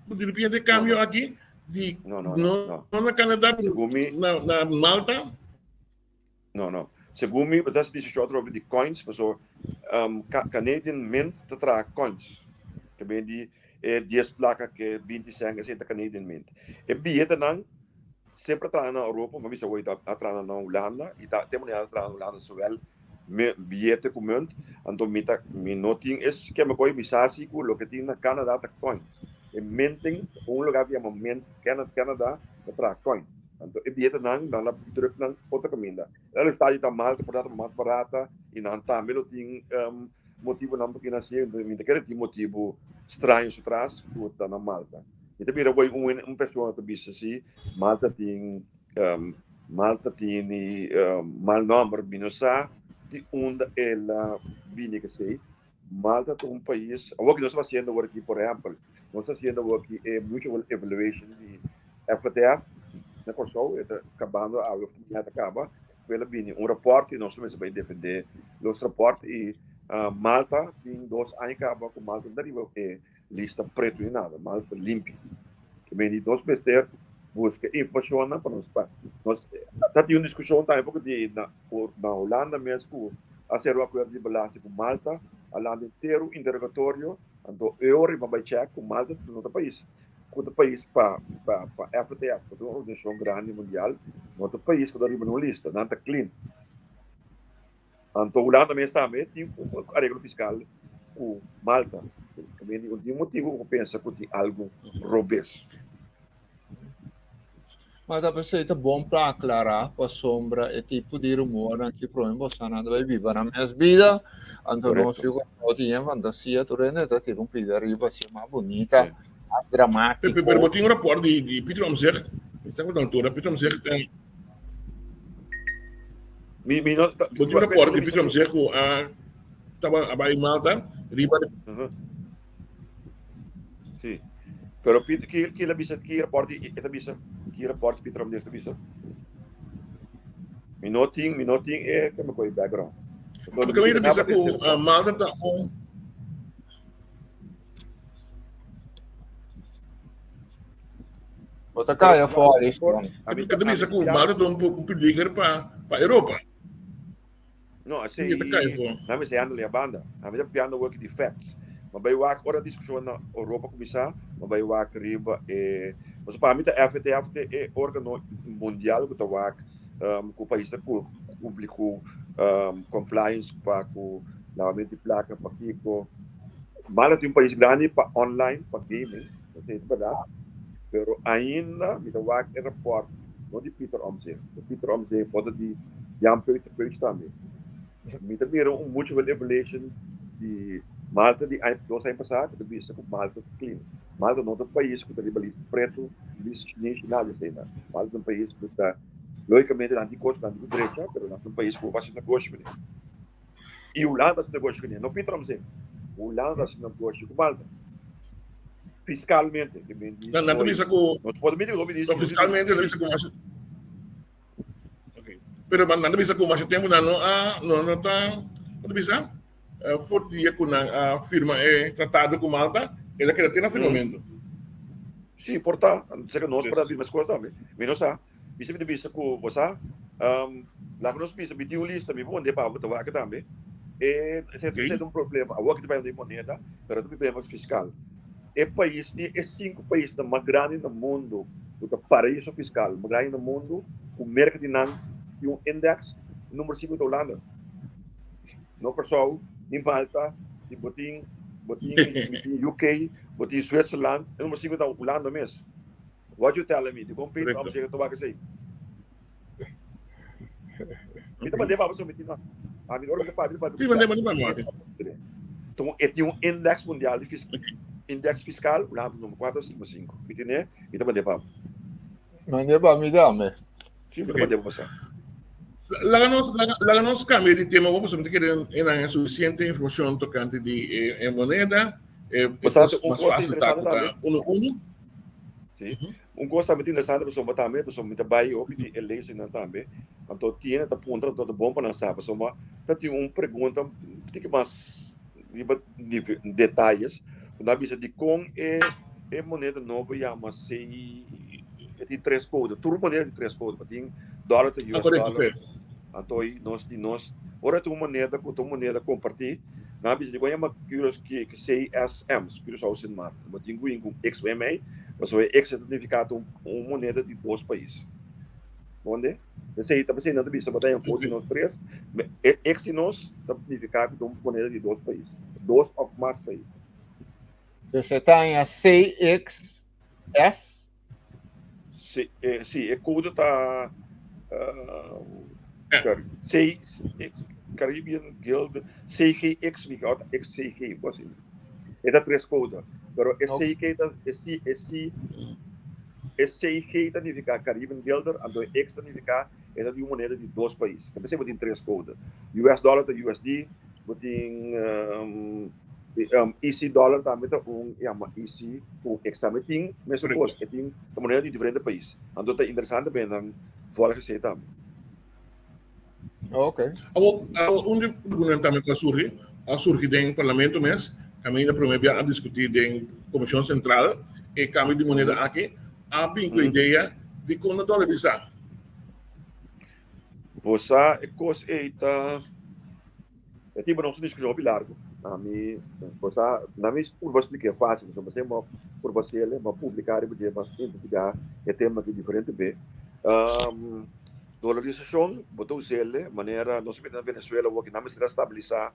ku di repente No, kambio no. aki di No, no, no, no no. no na Canada pero Segun mi, na na Malta? No, no. Segun mi, bo ta hasi otro di coins, paso um, Canadian Mint ta traha coins. Ke ben di e 10 plaka ke 20 cent, esei ta Canadian Mint. E biyetenan Semper a traha na Europa, mi a bisa hoy ta a traha na Hulanda y ta te manera a traha na Hulanda zowel me biyete cu munt, anto mi ta mi no tin e skema cu hoy mi sa si cu loke tin na Canada ta coins. E minting un lugar cu yama mint Canada ta traha coins. Anto e biyetenan nan a druk nan otro caminda. El estadio ta mal, por ta mas barata y nan tambe lo tin motibonan pa kina haci, mi ta kere tin motibo straño su tras cu ta na Malta. Mi ta mira hoy un un persona ta bisa si Malta tin um, Malta tini um, mal nomber, mi no sa di unda el a bini que sei. Malta ta un pais, awor ki nos ta haciendo awor aki, por ehempel, nos ta haciendo awor aki e mutual evaluation di FATF na Kòrsou, e ta kabando awe of mañana ta kaba, ku el a bini un rapport i nos ta mester bai defende los rapport i uh, Malta tin dos aña kaba ku Malta no ta riba e Lista pretu ni nada, mal ta limpi. Ke men di nos mester buska informashonnan pa nos pa nos ta tin un diskushon tambe poko di na na Hulanda mes ku a sera un akuerdo di belasting ku Malta a landa entero interogatorio anto e ora riba bai chèk ku Malta no ta pais ku ta pais pa pa pa FATF ku ta un organisashon grandi mundial no ta pais ku ta riba nan lista nan ta clean. Anto Hulanda mes tambe tin un areglo fiskal ku Malta. Tambe tin motibu pa pensa ku tin algu robes. Ma ta p'esei ta bon pa aklará pasobra e tipo di rumornan ki prome bosonan ta bai biba nan mes bida, anto nos Korekto. yu no tin e fantasia tur hende ta tira un pida ariba asina mas bunita, mas dramátiko. Pero bo tin un rapòrt di Pieter Omtzigt, mi sa ku ta altura, Pieter Omtzigt Mi, mi no, ta, Bo tin un rapport di Peter Omtzigt ku a taba a bai Malta riba de Uh -huh. Sí. Pero Pieter, ki, ki la bisa, ki rapport e ta bisa? Ki rapport Peter Omtzigt ta bisa? Mi no tin, mi no tin e keme koi background. Porque mi ta bisa ku Malta ta un Bo ta kai afó, Ariston. Ke ta bisa ku Malta ta un peliger pa pa Europa. No, Ke ta kai afó. Nan mester handle e banda. Nan mester piando work di facts. Ma bai wak ora diskushon na Europa kuminsá, ma bai wak riba e pasobra pa mi ta FATF ta e organo mundial ku ta wak ku pais ta kumpli ku compliance pa ku lavamento di plaka pa kiko. Malta ta un pais grandi pa online, pa gaming. Esei ta bèrdat, pero ainda mi ta wak e rapòrt no di Pieter Omtzigt, Pieter Omtzigt por ta di Jan Peuter Peuch tambe. Mi ta mira un mutual evaluation di Malta di aña dos aña pasá ku ta bisa ku Malta ta clean. Malta no ta un pais ku ta riba lista pretu, lista chines, nada di esei nan. Malta ta un pais ku ta, lógikamente nan tin kos ku nan tin ku drecha, pero nan ta un pais ku bo hasi negoshi kuné. I Hulanda hasi negoshi kuné, no Peter Omtzigt. Hulanda hasi negoshi ku Malta. Fiskalmente, ke men di Nan ta bisa ku nos por miti ku nos no fiskalmente nan ta bisa ku mas Okay. Pero man nan ta bisa ku mas tempu nan no a no no ta no ta bisa for dia ku nan a firma e tratado ku Malta el a keda te na firmamento. Sí, por ta. Seka nos por a firma es kos tambe. Mi no sa. Mi siempre ta bisa ku bo sa, laga nos bisa, mi tin un lista, mi por mand'é pa bo ta wak tambe. E esei ta un problema. Awor ki ta bai di moneda, pero ta un problema fiskal. E pais tin e sinku paisnan mas grandi na mundu ku ta paraiso fiskal mas grandi na mundu ku Merka di nan tin un index number sinku ta Hulanda. No Kòrsou, ni Malta, ni bo tin bo tin UK, bo tin Switzerland, e number sinku ta Hulanda mes. What you telling me? Dikon Peter Correcto. Omtzigt ta wak esei? Mi ta mand'é pa bo so mi tin na. A mi ora mi ta papia pa Sí, mand'é, mand'é pa mi wak. Então, e tin un index mundial di fis index fiscal, Hulanda ta number 4 o 5 5. Mi tin'é, mi ta mand'é pa bo. Mand'é pa mi tambe. Sí, mi ta mand'é pa bo sa. Laga nos, laga, laga nos cambia di tema, pasobra mi ta kere e nan suficiente informacion tocante di e, e moneda. E, e Bo sa kos un mas kos fácil ta interesante ku ta tambe. uno uno. Sí. Un kos tambe ta interesante pasobra tambe pasobra mi ta bai hopi di e lezingnan tambe. Anto tiene ta puntra anto ta bon pa nan sa pasobra ta tin un pregunta un tiki mas riba nive detayes ku nan a bisa dikon e e moneda nobo yama C e tin tres kode tur moneda tin tres kode pa tin dòler ta Ah, US korekto, dòler sí. anto nos di nos ora tin un moneda ku ta un moneda kompartí Nan a bisa di kon yama CSM, Curaçao Sint Maarten. Bo tin ku yin ku X mei, pasobra e X ta nifiká ta un moneda di dos pais. Bonde? Esei ta p'esei nan ta bisa bo ta yama di nos tres. E X di nos ta nifiká ku ta un moneda di dos pais, dos òf mas pais. Dus e ta haña CXS? Si, si, e kode ta C, X, Caribbean Guild, CGX, mi ota XCG, bo asina. E ta tres kode, pero e CG ta, e C, e C, e CG ta nifiká Caribbean Guilder, anto e X ta nifiká e ta di un moneda di dos pais. Ta p'esei bo tin tres kode. US dollar ta USD, bo tin EC dollar tambe ta un yama EC ku X tambe tin mesun kos, e tin ta moneda di diferente pais. Anto ta interesante pa nan volg esei tambe. Ok. Awor, un di preguntanan tambe ku a surgi, a surgi den parlamento mes, kaminda promé bia a diskutí den Komishon Sentral e kambio di moneda aki, a bin ku e idea di kon na dolarisá. Bo sa e kos ei ta. E tipo nos un diskushon hopi largu. Ami, bo sa, na mi purba splik'é fásil, pasobra mi a purba hasiel, mi a publiká riba dje, mi a investigá e tema aki diferente be. Dolarisashon, bo ta us'el manera nos a mira na Venezuela awor ki nan mester a stabilisá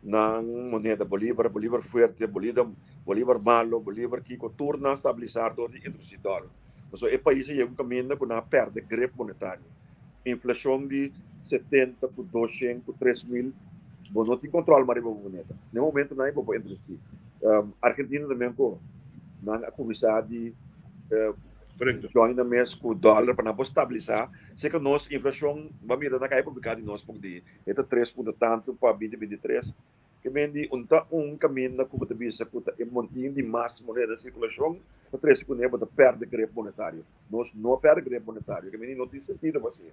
nan moneda, bolívar, bolívar fuerte, bolívar malo, bolívar kiko, tur nan stabilisá dor di introdusí dòler. Pasobra e pais a yega un kaminda ku nan a pèrdè grip monetario. Inflashon di 70 ku 200 ku 3000, bo no tin kontrol mas riba bo moneda. Na e momentonan ei bo por introdusí. Argentina tambe anko, nan a kuminsá di join nan mes ku dòler pa nan por stabilisá. Seka nos inflashon, bo a mira nan kai publiká di nos poko di e ta tres punto tantu pa binti 23. Ke men di un ta un kaminda ku bo ta bisa ku ta e montin di mas moneda den sirkulashon ta trese kuné bo ta pèrdè grip monetario. Nos no a pèrdè grip monetario. Ke men di no tin sentido pa hasié.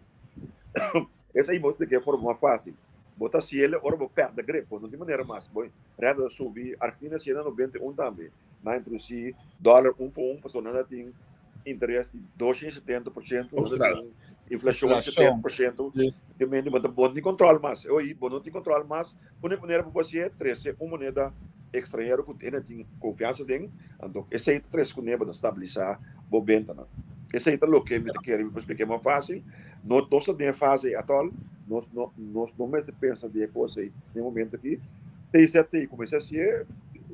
Esei bo splika e forma mas fásil. Bo ta hasiel ora bo pèrdè grip. Bo no tin manera mas. Bo renta ta subi. Argentina hasié na 91 tambe. Nan a introdusí dòler un pa un pasobra nan ta tin interes di 270%, nan ta tin inflashon di 70%. Ke men di bo ta bo no tin kòntròl mas. Oye, bo no tin kòntròl mas. Úniko manera pa bo hasié, trese un moneda ekstranhero ku hende tin konfiansa den, anto esei ta trese kuné bo ta stabilisá bo bentanan. Esei ta loke mi ta kere mi por splika mas fásil. No nos ta den e fase ei atòl, nos no nos no mester pensa den e kos ei den e momento aki. TZT kuminsá hasié,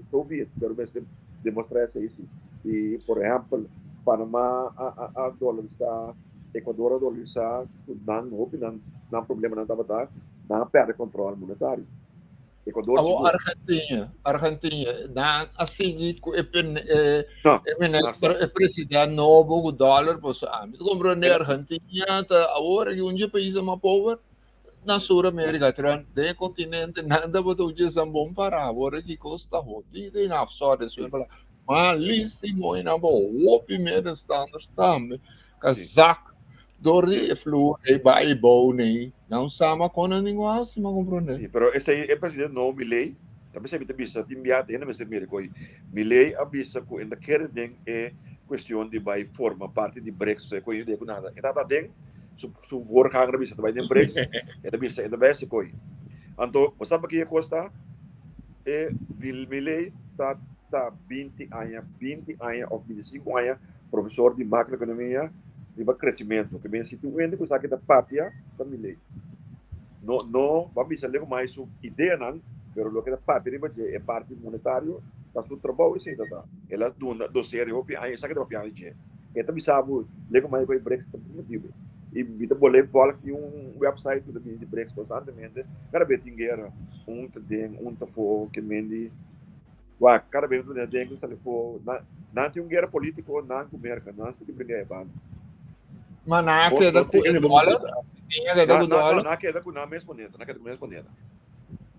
so be it, pero mester demostrá esei si. I por ehèmpel Panamá a a a dolarisá, Ecuador a dolarisá ku nan hopi nan nan problemanan tabata. Nan a pèrdè kòntròl monetario. Ecuador Awor sigur. Argentina, Argentina, nan a sigui ku e pen, e, No, e nan minister, stop. e president nobo ku dòler, pues ami ta komprende Era, Argentina ta awor aki un dje paisnan mas pober na Sur Amerika, terwijl den e kontinente nan tabata un dje san bon pará, awor aki kos ta hodido i nan sorry sí, esei malísimo i nan bo hopi medestanders tambe. sí, Kazak dor di sí. e flur ei bai bou nei nan sama kon nan ningun hasi ma komprondé. Sí, pero esei e presidente nobo Milei ta bisa mi ta bisa tin bia hende mester mira koe Milei a bisa ku e ta kere den e kuestion di bai forma parti di BRICS e koe ku nada e tabata den su su voorganger a bisa ta bai den BRICS e ta bisa e ta bai hasi koe anto bo sa paki e kos ta e Milei ta ta binti aña binti aña of bintisinku aña Profesor di macroeconomia riba crecimento. Ke men si tin un hende cu sa ke ta papia ta Milei. No no ba bisa lego mas su ideanan, pero loke ta papia riba dje e parti monetario ta su trabou esey ta ta. El a duna doseria hopi aña esaki ta papiando dje. E ta bisa bo lego mas cu e BRICS ta motibo. Y mi ta bolé volg tin un website cu ta bini di BRICS constantemente. Cada bes tin guera. Un ta den, un ta afo, ke men di. Wak, kada bes ku den ku sali for, nan nan tin un guera polítiko nan ku Merka, nan si bringa e banda. Ma nan a Bos keda no ku tin e dòler? Argentina keda Na ku na no, dòler? nan a keda ku nan mes moneda, nan a keda ku mes moneda.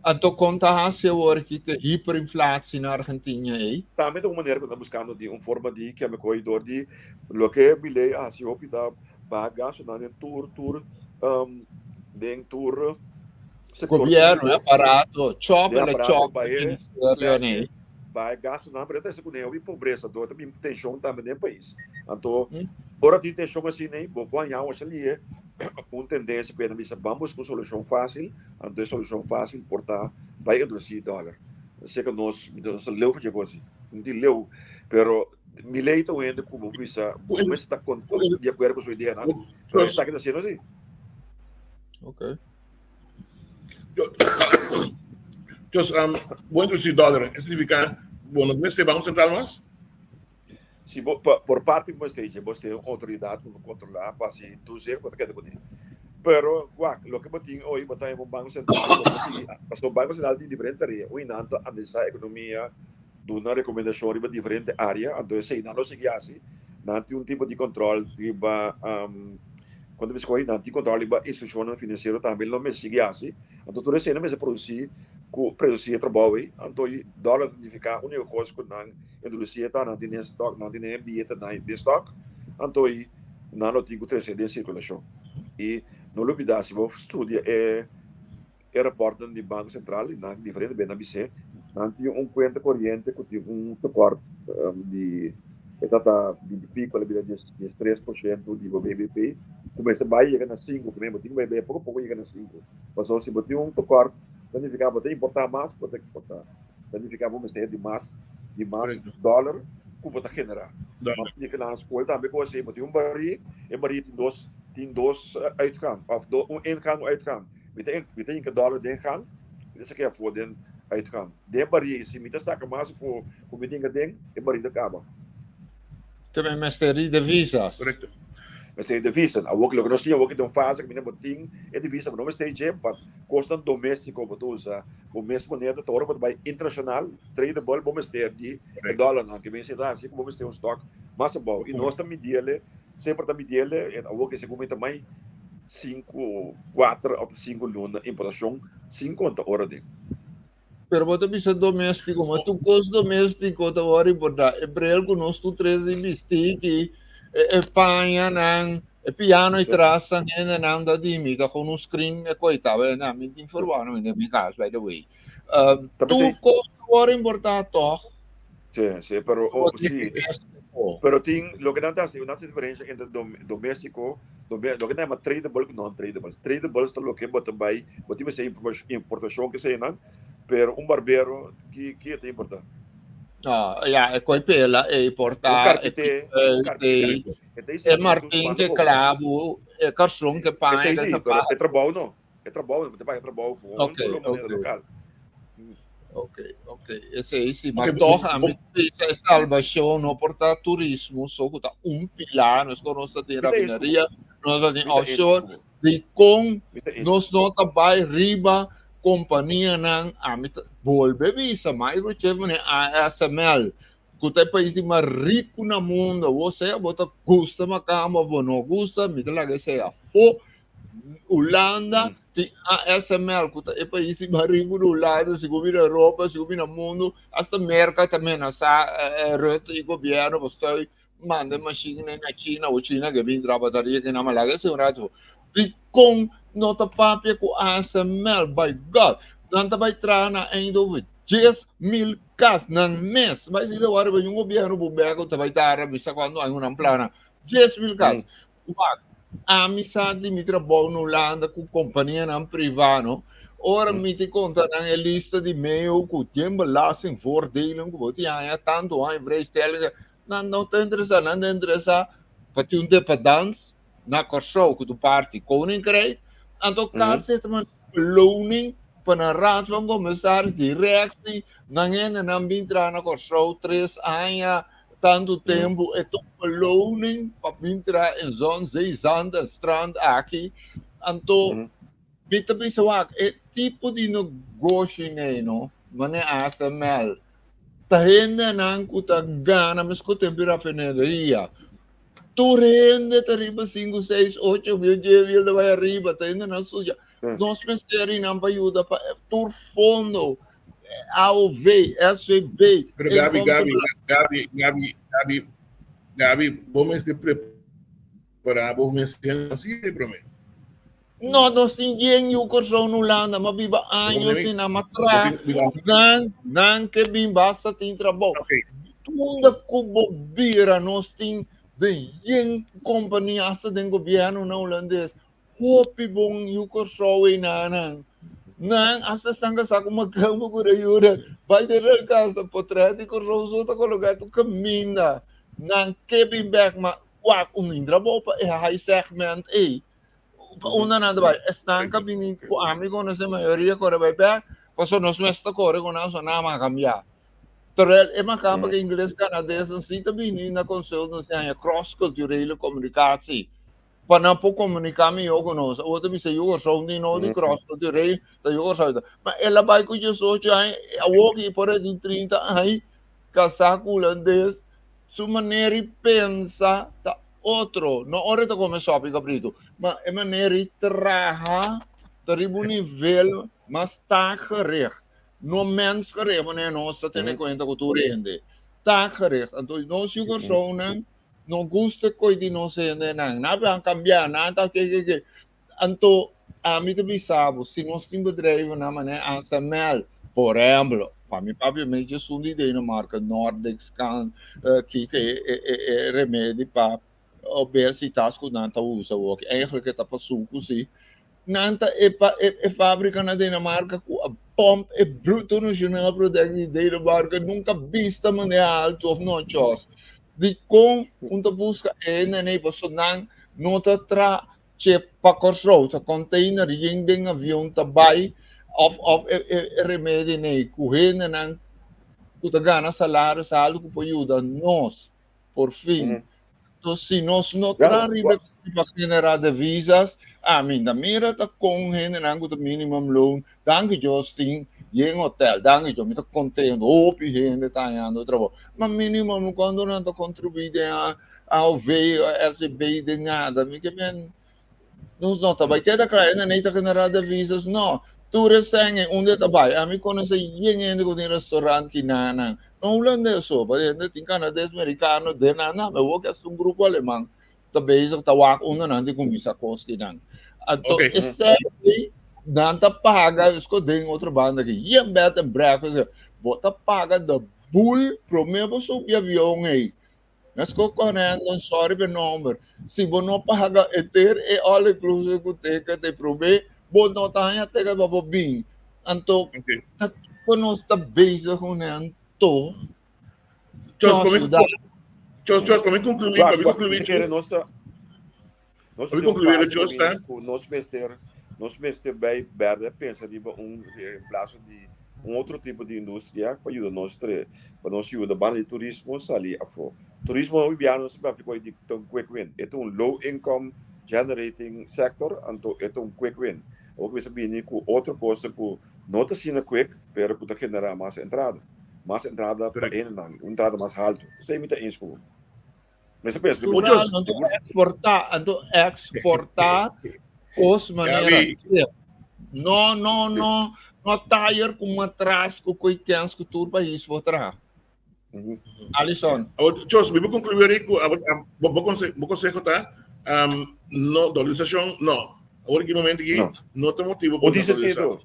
Anto kon ta hasi awor ki te hiperinflatie na Argentina ei? Tambe ta un manera ku nan ta buskando di un forma di keme koe dor di loke Milei a hasi hopi ta baha gastunan den tur tur den tur sector Gobierno, público, aparato, chop den el aparato chop bahe ministerio slash nee. bahe gastonan, pero ta ku hopi pobresa, do ta bin tension tambe den pais. Anto, Mm. ora tin tension asina, bo por haña un salie un tendencia ku bisa ban busca un solucion fácil, anto e solucion fácil por ta bai introduci dólar. Sé ku nos, nos ta leu for así, no tin leu, pero Milei ta un hende ku bo bisa, bo mester ta con, di acuerdo ku su ideanan, pero esaki ta haciendo así. Okay. Dus, um, bo introduci dólar, e significa, bo no mester Banco Central mas? Si bo, pa, por parte bo mester, bo mester un autoridad ku controla pa si tu ser bo ta keda kuné. Pero, wak, loke bo tin hoy, bo ta un Banco Central, bo ta sigui, pasobra Banco Central tin diferente tarea. Un nan ta analisá ekonomia, duna rekomendashon riba diferente área, anto esei nan lo sigui hasi. Nan tin un tipo di kòntròl riba, kon ta bisa kohe, nan tin kòntròl riba institushonnan finansiero tambe lo mester sigui hasi. Anto tur esei nan mester produsí ku produsí e trabou ei. Anto e dòler ta nifiká úniko kos ku nan introdusí e ta nan tin den stòk, nan tin den e biyete nan den stòk, anto ei nan lo tin ku trese den sirkulashon. I no lubidá si bo studia e. E raportnan di Banko Sentral i nan diferente bes nan bis'é nan tin un kuenta koriente ku tin un tekort di e ta ta binti piko a bira 13% di bo BBP ku mester bai yega na sinku primer bo tin ku bai bai poko poko yega na sinku pasobra si bo tin un tekort ta nifiká bo ta importá mas ku bo ta eksportá ta nifiká bo mester di mas di mas dòler ku bo ta generá ma aplika na skol tambe ku asei bo tin un barí e barí tin dos tin dos uitgang òf un ingang un uitgang. Mi ta mi ta hinka dòler den gang, mi ta saka e afó den uitgang. Den barí, si mi ta saka mas afó ku mi ta hinka den, e barí ta kaba. Te men mester di divisas. Korekto. Mester di divisanan. Awor loke nos tin awor ta un fase ku mi bo tin e divisa, bo no mester dje pa kosnan doméstiko bo ta usa bo mes moneda, ta ora bo ta bai internashonal, tradable, bo mester di e dòlernan. Ke men si ta hasi ku bo mester un stòk mas abou. I nos ta midiele, semper ta midiele, awor ke segun mi ta mai 5, 4 of 5 luna importacion sin conta ora den. Pero bo ta bisa domestico, ma tur cos domestico ta wor importa. E bril cu nos tur tres di bisti ki, e, e pañanan, e piano y tras nan hendenan ta di mi ta con un screen e coi ta, na mi tin verwarming den mi cas by the way. Um, Ta tur pesey. cos ta wor importa toch? Sí, sí, pero oh, sí. Pero tin loke nan ta hasi, nan hasi diferencia entre dom, domestico, dome, loke nan yama tradable ku non-tradable. Tradable ta loke bo ta bai, bo tin mester importacion ke eseinan, pero un barbero ki ki e ta importa? No, ya, e koi pela e Un importa, e carpinte, un carpinte, e, e ta e instrumento martin usando ke como. clavo, e karson Sí, ke paña, esei ke sí, pero sapato. e trabou no. E trabou, bo ta paga trabou gewoon Ok, ku lo moneda ok. lokal. Ok, ok. Esei sí, ma Ok, toch a mi bisa e salvacion no por ta turismo so ku ta un pilar, nos konos ta tin Mi ta eens ku bo. rafineria, nos ta tin Mi ta eens offshore, ku bo. Di kon nos no ta bai riba kompanianan, ami ta bolbe bisa, microchip manera ASML, ku ta e pais di mas riku na mundo, bo sea bo ta gusta makamba òf bo no gusta, mi ta laga esei afó. Hulanda tin ASML, ku ta e pais di mas riku di Hulanda, segun mi na Europa, segun mi na mundo, asta Merka ta menasá Rutte i gobièrnu pasobra manda e machine na China o China ke bin traha bataria ke nan laga esei un rato. Dikon no ta papia ku ASML? By God, nan ta bai traha na Eindhoven 10,000 kas nan mes. Bai si ta wòrdu bai un gobièrnu bu bek ta bai tarda bisa kuantu aña nan plana. 10,000 kas. Wak, ami sa di mi trabou na Hulanda ku kompanianan privá no. Ora mi ta konta nan e lista di mail ku tin belastingvoordelen ku bo tin haña tantu aña vrijstelling. Nan no ta interesá, nan ta interesá pa tin un dependans na Kòrsou ku ta un parti Koninkrijk, anto kasi ta manda beloning pa nan Raad van Commissaris, directie, nan hendenan bin traha na Kòrsou tres aña, tantu tempu, e ta un beloning pa bin traha in zon, zee, zand en strand aki, anto mi ta bisa wak e tipo di negoshi nei no, manera ASML. Ta hendenan ku ta gana meskos tempu di rafineria. Tur hende ta riba sinku, seis, ocho mil, dies mil ta bai ariba. Ta hendenan suya. Nos mester rinan pa yuda pa tur fondo, AOV, SVB. Pero Gaby, Gaby, Gaby, Gaby, Gaby, Gaby, bo mester prepara bo mes financier prome. No, nos tin yen yu Kòrsou na Hulanda, m'a biba años i nan m'a traha, nan, nan ke bin basta tin trabou. Unda ku bo bira nos tin den yen kompania asta den gobièrnunan hulandes, hopi bon yu Kòrsou einanan. Nan asta esnan ka sa ku makambo ku ta yuda, bai den nan kasa, potrèt di Kòrsou so ta kologá tur kaminda. Nan ke bin bèk, ma wak un tin trabou pa e high segment ei. Unda nan ta bai? Esnan ka bini ku ami konosé mayoria kore bai bèk, pasobra nos mes ta kore ku nan, so nan a kambiá. Terwijl e makamba ku ingles kanades nan si ta bini na consultancy haña cross culturele communicatie pa nan por komuniká mihó ku nos. Awor ta bisa yu Kòrsou ni no di cross culturele ta yu Kòrsou ta. Ma el a bai ku 18 aña, awor ki por a tin 30 aña kasá ku hulandes, su manera di pensa ta otro, no ora e ta come sopi cabrito, ma e manera di traha ta riba un nivel mas taakgericht, no mensgericht, manera nos ta tene cuenta cu tur hende, taakgericht. Anto nos yu Kòrsounan no gusta koe di nos hendenan, nan a cambia, nan ta ke ke ke. Anto ami ta bisa bo, si nos tin bedrijvennan manera ASML, por ehemplo, pa mi papia mi dje esun di Denemarken, Nordic Scan, kiko e remedi pa obesitas ku nan ta usa awor, eigenlijk e ta pa suku si, nan ta e e fabrika na Denemarken ku a pomp e bruto nacional product di Denemarken nunka bista manera altu of no chos. Dikon un ta buska e hende nei pasobra nan no ta traha Chip pa Kòrsou ta container yen den avion ta bai of of e e remedi nei ku hendenan ku ta gana salaris altu ku por yuda nos por fin. Enton si nos no traha riba e pa genera devisas ami ta mira ta kon hendenan ku ta minimum loon danki Dios tin yen hotel danki Dios mi ta kontento hopi hende ta hañando trabou ma minimum kuantu nan ta kontribuí den AOV, SCB den nada. Mi ke men, nos no ta bai keda kla, e nane ta generá devisas, no. Tur e sèn ei unda e ta bai? Ami konosé yen hende ku tin restaurant ki nanan. No hulandes so, pa hende tin kanades, merikano, den nan nan. Mi wou ke hasta un grupo aleman ta bezig ta wak unda nan tin kuminsá kos ki nan. Anto e sèn ei nan ta paga, esko den otro banda aki, yen bed and breakfast, bo ta paga de bul promé bo subi avion ei. Mesco Corendon, sorry p'e nomber. Si bo no paga e ter e all inclusive ku ticket e promé, bo no ta haña ticket pa bo bin. Anto, ta kiko nos ta bezig kuné anto? Chos, pa mi, Chos, Chos, pa mi concluí, pa mi concluí, Chos. Nos ta, nos Pa mi concluí, Chos, ta. Ku nos mester, nos mester bai berde pensa riba un reemplaso di un otro tipo di industria pa yuda nos tre, pa nos yuda banda di turismo sali afó. Turismo hopi biaha nos ta papia ku di ta un quick win. E ta un low income. generating sector, anto e ta un quick win. Awor ku mester bini ku otro kosnan ku no ta asina quick, pero ku ta generá mas entrada. Mas entrada pa hendenan, un entrada mas haltu. Esei mi ta eens ku bo. Mester pensa riba Muchos. Anto exportá, anto exportá kos manera chip. No, no, no, no tire ku matras ku koi kens ku tur pais por traha. Alison. Awor, Chos, mi por concluir ahí ku bo, bo, conse, bo consejo ta um, no dolarisacion, no. Awor ki momento aki No. no ta motibo O pa tin dolarisá. sentido.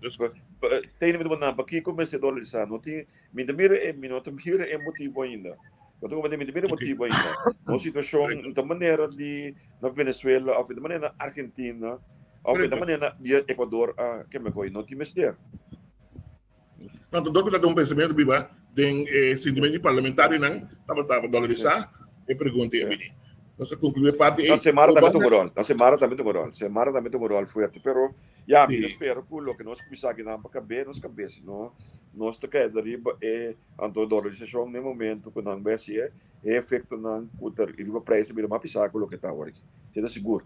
Tene mi ta nan pakiko mester dolarisá. No tin, mi ta mira e, mi no ta mira e motibo ainda. Bo ta comprende? Mi ta mira e motibo ainda. Nos situacion ta manera di na Venezuela of ta manera na Argentina of ta manera na di Ecuador a keme koe. No tin mester. Tanto dor ku ta un pensamiento biba den e sintimento di parlamentarionan tabata pa dolarisá e pregunta ei a bini. Nos a concluí e parti ei. Na Semara tambe ta un rol. Na Semara tambe ta un rol. Semara tambe ta un rol fuerte. Pero ya, mi ta spera ku loke nos kuminsá akinan pa kab'é nos kabes. No, nos ta keda riba e anto dolarisashon na e momento ku nan bai hasié, e efektonan ku ta riba preis ta bira mas pisá ku loke ta awor aki. Esei ta sigur.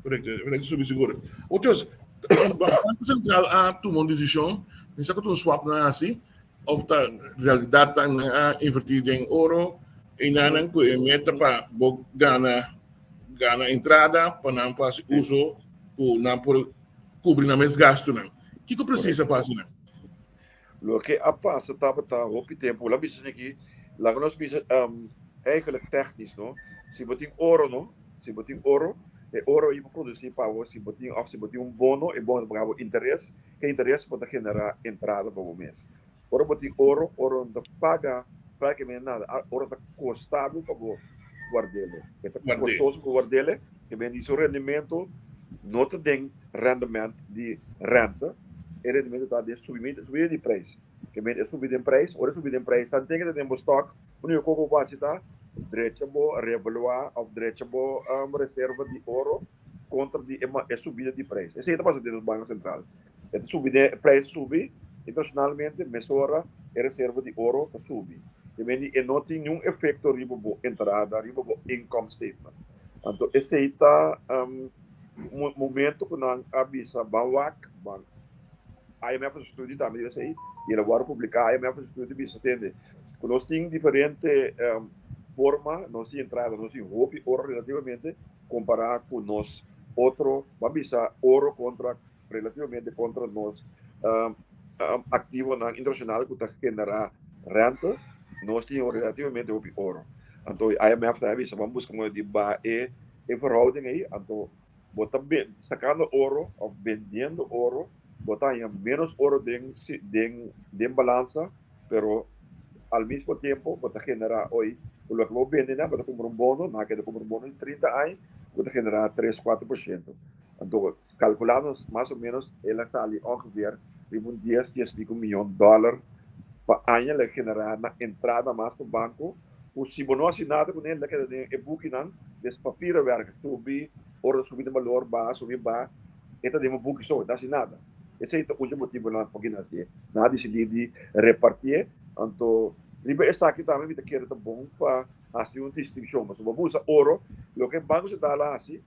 Correcto, correcto, subi sigur. Otros, Banco Central a tuma un decisión, mi sa ku ta un swap nan hasi, of ta realidad ta nan a inverti den oro, i nan ku e meta pa bo gana gana entrada pa nan por hasi uso ku nan por kubri nan mes gastunan. Kiko presis a pasa nan? Loke a pasa tabata hopi tempu, la bisa aki, laga nos bisa um, eigenlijk technisch, no? Si bo tin oro, no? Si bo tin oro, e oro ei por produci pa bo, si bo tin, of si bo tin un bono, e bono ta paga bo interes, e interes bo ta genera entrada pa bo mes. Ora bo tin oro, oro no ta paga prácticamente nada, oro ta costa bo pa bo guardele. E ta costoso pa bo guardele, e bende su rendimento no ta den rendement di rente, e rendimento ta den subimento, subida di prijs. Ke men e subi den prijs, ora e subi den prijs, tanten ke ta den bo stock, único kos ku bo hasi ta drecha bo revaluá òf drecha bo reserva di oro kontra di e subida di prijs. Esei ta pasa den nos Banko Sentral. E ta subi den, e prijs ta subi internashonalmente, mesora e reserva di oro ta subi. Ke men di e no tin niun efekto riba bo entrada, riba bo income statement. Anto esei ta momento ku nan a bisa ban wak, ban IMF a studi tambe di esei i el a wòrdu publiká. IMF a studi bisa tende ku nos tin diferente forma, nos tin entrada, nos tin hopi oro relativamente kompará ku nos otro, ban bisa oro kontra relativamente kontra nos aktivonan internashonal ku ta generá rente, nos tin relativamente hopi oro. Anto IMF ta bisa ban buska manera di baha e E verhouding ei, anto bo ta sakando oro of bendiendo oro, bo ta haña ménos oro den den den balansa, pero al mismo tiempo bo ta generá hoy ku loke bo bende nan bo ta kumpra un bono, nan a keda kumpra un bono di trinta aña ku ta generá tres, kuater por shento. Anto kalkulando mas o ménos el a sali ongeveer riba un dies, dies pico miyon dòler pa aña lo generá na entrada mas pa banko. Ku si bo no hasi nada kuné, lo keda den e bukinan des papierenwerk, subi, ora ta subi den balor, baha, subi, baha, e ta den bo buki so, e ta hasi nada. Esei ta un dje motibunan p'aki nan hasié. Nan a disidí di repartié, anto riba esaki tambe mi ta kere ta bon pa hasi un distinshon, pasobra bo usa oro, loke Banko Sentral a hasi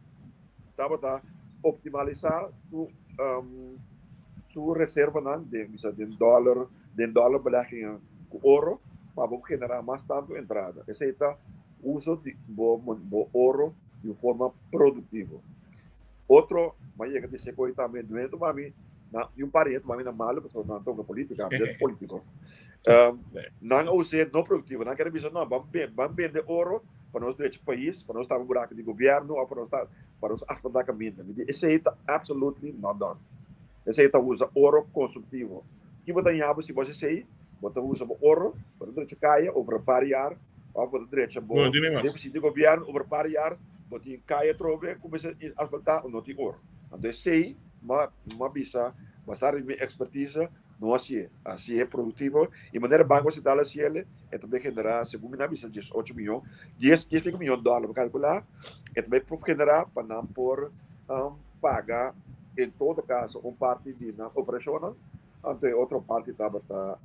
tabata optimalisá su su reservanan den bisa den dòler, den dòler beleggingen ku oro pa bo generá mas tantu entrada. Esei ta uso di bo bo oro di un forma produktivo. Otro, m'a yega di seko ei tambe, dueño tuma mi na di un par di hende tuma mi na malu pasobra nan toka polítika, mi ta polítiko. Nan a us'é no produktivo, nan kere bisa no, ban ban bende oro pa nos drecha pais, pa nos tapa buraku di gobièrnu òf pa nos ta pa nos asfaltá kaminda. Mi di esei ta absolutely not done. Esei ta usa oro konsumtivo. Ki bo ta ña bo si bo hasi esei? Bo ta usa bo oro, bo ta drecha kaya over un par jaar, òf bo ta drecha bo defisit di gobièrnu over un par jaar, bo tin kaya atrobe ku mester asfaltá, no tin oro. Anto esei m'a m'a bisa basá riba mi ekspertise, no hasié. Hasié produktivo i manera Banko Sentral hasiel e ta bay generá, segun mi nan a bisa diesocho miyon, dies dies pico miyon dòler bo kalkulá, e ta bay por generá pa nan por paga en todo caso un parti di nan operashonnan, anto e otro parti tabata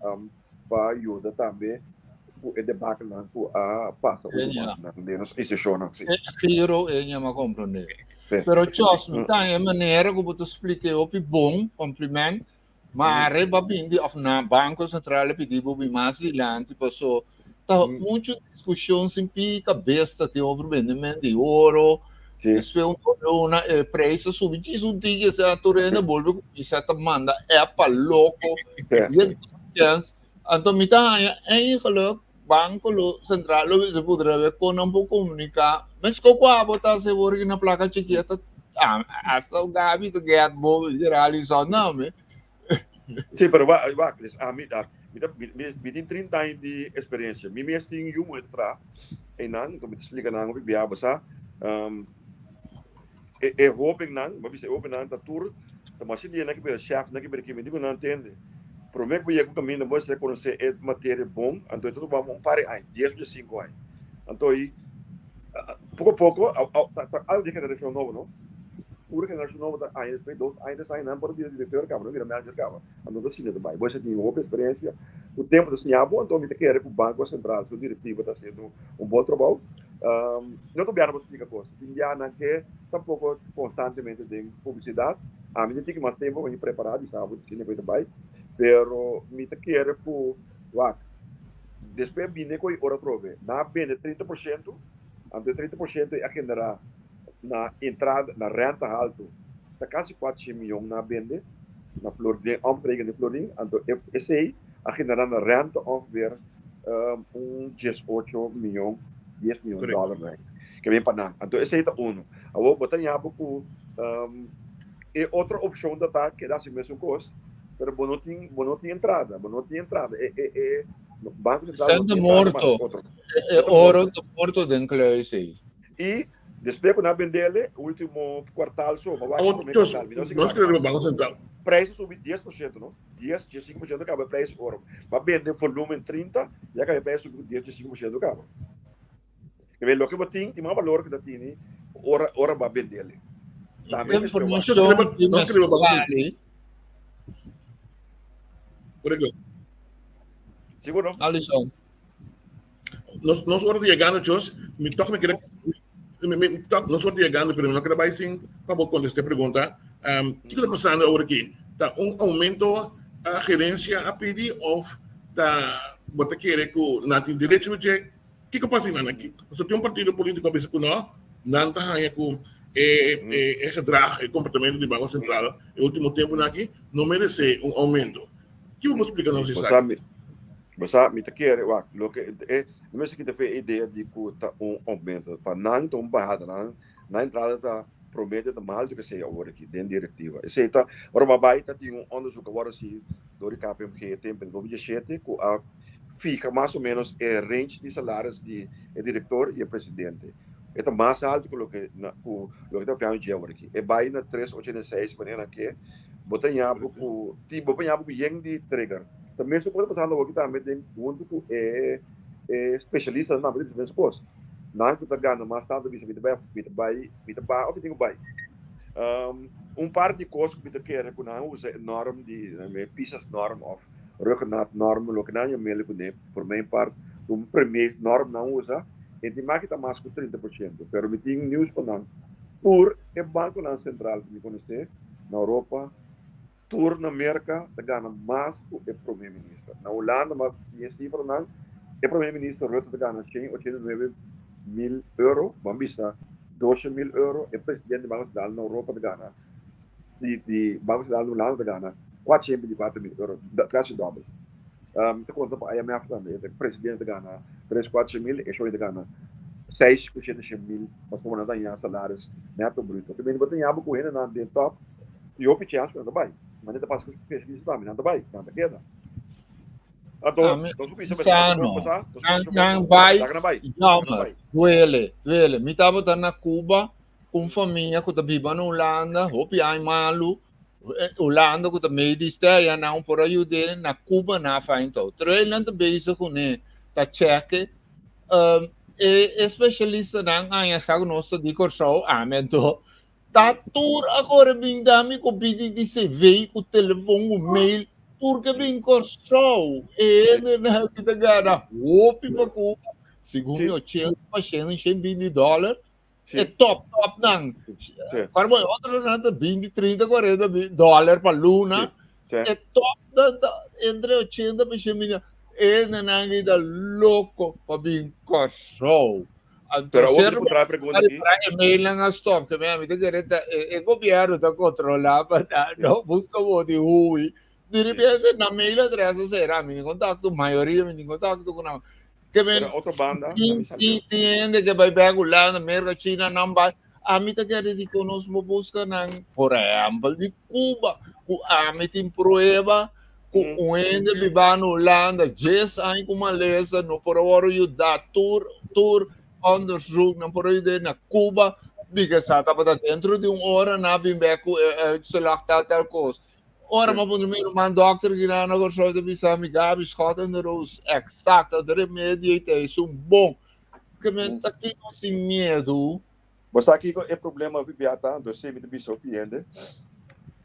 pa yuda tambe ku e debakelnan ku a pasa último añanan den nos institushonnan. E giro e ña m'a komprondé. Pero Chos, mi ta e manera ku bo ta splika e hopi bon, compliment, maar riba bindi of na Banko Sentral a pidi bo bin mas dilanti paso ta mucho diskushon sin pi kabes ta tin over bendement di oro, despues un luna e prijs a subi djis un tiki esei tur hende a bolbe kuminsá ta manda app pa loko i anto mi ta haña eigenlijk Banco lo Central lo mester pudra wek kon nan por komuniká. Mesko ku abo ta hasi awor na plaka chikia ta hasta Gaby ta get bo realisá nan me. Sí, pero wak, wak, dus ami ta, mi ta, mi, mi, mi tin 30 aña di experiencia. Mi mes tin yu muher ta traha einan, enton mi ta splika nan hopi bia, bo sa, um, e, e hobennan, bo bisa e hobennan ta tur, ta masha dia nan ke bira chef, nan ke bira kimi, digo nan tende. Prome ku bo yega ku kaminda bo mester konosé e materia bon, anto e ta tuma un par di aña, dies o diesinku aña. Anto i poko poko, ta ta algu di generashon nobo no, puro generashon nobo ta aña despues, dos aña, tres aña nan por a bira direktor kaba, nan bira manager kaba, anto ta asina ta bai. Bo mester tin hopi eksperensia, ku tempu ta siña bo, anto mi ta kere ku Banko Sentral su direktiva ta hasiendo un bon trabou. No ta biaha bo splika kos, tin biaha nan ke tampoko konstantemente den publisidat. Ami ta tiki mas tempu pa mi prepará di sa bo di asina ku e ta bai, pero mi ta kere ku wak despues a bini ku e ora atrobe nan a bende 30%, anto e 30% ei a generá na entrada na renta haltu ta kasi 400 miyon nan a bende na flor den omtreken di florin, anto esei a generá na renta ongeveer un 18 miyon, 10 miyon dòler nan ke bin pa nan. Anto esei ta unu. Awor bo ta yaba ku e otro opshon ta ta keda hasi mesun kos, pero bo no tin bo no tin entrada, bo no tin entrada. E e e Banko Sentral no Sèn ta tin entrada mas morto. otro. E E ta oro morto. ta morto den kluis ei. I despues ku nan a bendele ultimo kuartal so, ma wak Awor, promé Jos, kuartal, mi no si nos keda kere riba mas. Banko Sentral. Prijs a subi 10%, no? 10, 15% kaba e prijs oro. Ba bende volumen 30, ya kaba e prijs subi ku 10, 15% kaba. Ke ben loke bo tin, tin mas balor ku ta tini ora ora ba bendele. Tambe mester wak. Informashon di Nos kere riba Banko Sentral. Mestali. Correcto. Sigur no? Alison. Nos nos ora di yegando Jos, mi tok mi kere mi mi tok nos ora di yegando pero mi no kere bai sin pa bo kontesta e pregunta. Um, kiko ta pasando awor aki? Ta un aumento a gerencia a pidi of ta bo ta kere ku nan tin derecho di dje? Kiko pasa nan aki? Pasobra tin un partido politico a bisa ku no, nan ta haña ku e e e gedrag, e komportamento di Banko Sentral e ultimo temponan aki no merese un aumento. Kiko bo splika nos esaki? Bo sa, mi ta kere, wak, loke e, no mester kita fe e idea di ku ta un oumento. Pa nan ta un bahada, nan, nan entrada ta promedio ta mas alto ku esei awor aki den direktiva. Esei ta, ora bo a bai ta tin un onderzoek awor hasi dor di KPMG tempu den 2017 ku a fija mas o menos e range di salaris di e direktor i e presidente. E ta mas alto ku loke na ku loke ta papiando dje awor aki. E bai na 3,86 manera nan ke, bo ta ña bo ku ti bo por ña bo ku yen di trigger. Ta mesun kos ta pasando awoki tambe den huntu ku e e spesialistanan tambe ta bisa mesun kos. Nan ku ta gana mas tantu bisa mi ta bai mi ta bai mi ta baha òf mi tin ku bai. Un par di kos ku mi ta kere ku nan usa e norm di e pisas norm òf ruggenat norm loke nan yam'el kuné por mijn part un premier norm nan usa e tin mas kita mas ku 30%, pero mi tin news pa nan tur e bankonan sentral ku mi konosé na Europa Tur na Merka ta gana mas ku e prome minister. Na Hulanda mas tin e sifranan, e prome minister Rutte ta gana 189 mil euro, ban bisa 200 mil euro, e presidente di Banko Sentral na Europa ta gana, di di Banko Sentral na Hulanda ta gana 424 mil euro, kasi dòbel. Mi ta konta pa IMF tambe, e presidente ta gana tres kuatrocientos mil, e shoi ta gana seis ku shete shen mil, pasobra nan ta haña salaris neto bruto. Te mende bo ta haña bo ku hendenan den tòp. I hopi chèns ku nan ta bai. Manera ta pasa ku spesialista tambe, nan ta bai, nan ta keda. Anto, Ami nos por bisa mester sano. bon pasá, nos por Nan, bisa nan bon, bai, laga nan bai, laga nan jammer, bai. duele, duele. Mi tabata na Cuba ku un famia ku ta biba na Hulanda, hopi aña malu. Hulanda ku ta mei di steya, nan por a yud'é, na Cuba nan a find out. Terwijl nan ta bezig kuné, ta chèk'e, um, e, e spesialistanan aña sa ku nos ta di Kòrsou, ami anto, Ta tur a kore bin dami ku pidi di CV ku telefon ku mail tur ke bin Kòrsou. E hendenan aki ta gana hopi pa Cuba, segun mi 80 pa 100 120 dòler. E top top nan. Para bo otro nan ta 20, 30, 40 dollar pa luna. E top nan ta entre 80 pa 100 mil. E nan ta loko pa bin Kòrsou. Pero awor mi ta pregunta aki. Para e mail nan a stop, ke mi ta kere ta e gobierno ta kontrola pa no buska bo di hui. Di repente nan mail address a sera, mi tin kontakto, mayoria mi tin kontakto ku nan. Ke men Pero otro banda, tin tin tin hende ke bai bek Hulanda, Merka, China, nan bai. Ami ta kere di ku nos bo buska nan, por ehempel di Cuba, ku ami tin prueba ku un hende biba na Hulanda djes aña ku malesa no por a wòrdu yuda tur tur onderzoek nan por a yuda na Cuba bika sa tabata dentro di un ora nan a bin bek ku e uitslag tal tal kos. Ora mi a puntra mi ruman dòkter kinan na Kòrsou ta bisa mi Gaby schot in de roos eksakto de remedie ei ta esun bon ke men ta kiko sin miedu. Bo sa kiko e problema hopi bia ta? Anto esei mi ta bisa hopi hende,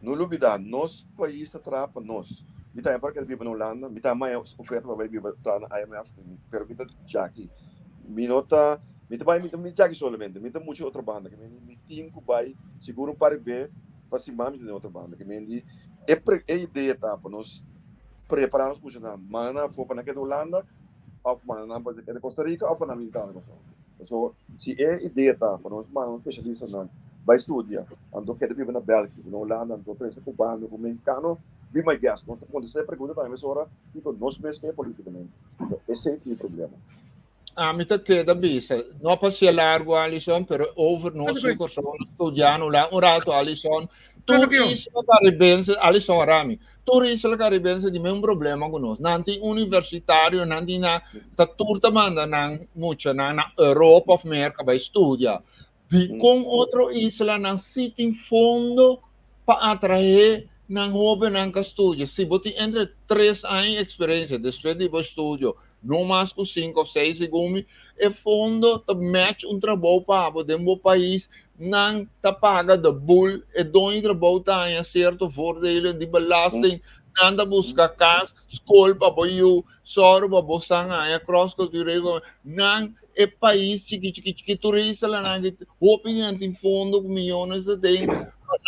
no lubida nos pais ta traha pa nos. Mi tambe por a keda biba na Hulanda, mi tambe haña oferta pa bai biba traha na IMF, pero mi ta djaki. Mi no ta, mi ta bai, mi ta djaki solamente, mi ta mucha otro banda, ke mi tin ku bai sigur un par di be pa siman mi ta den otro banda. Ke men di e e idea ta pa nos prepara nos muchanan, manda nan afó pa nan keda Hulanda òf manda nan pa keda Costa Rica òf pa nan bini traha na Kòrsou. Paso si e idea ta pa nos manda nos spesialistanan bai studia, anto keda biba na België, na Hulanda, anto trese cubano ku mexicano, be my guest. Nos ta kontestá e pregunta tambe mesora kiko nos mes ke politikamente. Esei ta mi problema. Ami ta keda bisa, no pa sia largu Alison, pero over nos in Kòrsou nos studiando la un rato Alison, tur isla karibense, Alison Rami, Tur isla karibense tin mesun problema ku nos. Nan tin universitario, nan tin na, ta tur ta manda nan muchanan na Europa of Merka bai studia. Dikon otro islanan si tin fondo pa atraé nan hóbennan ka studia? Si bo tin entre tres aña eksperensia despues di bo studio, no mas ku sinku of seis segun mi, e fondo ta match un trabou pa bo den bo pais, nan ta paga de boel, e doño di trabou ta haña sierto voordelen di belasting, nan ta buska kas, skol pa bo yu, sòru pa bo san haña cross cultureel, nan e pais chiki chiki chiki tur e islanan aki hopi di nan tin fondo ku miyones ta den,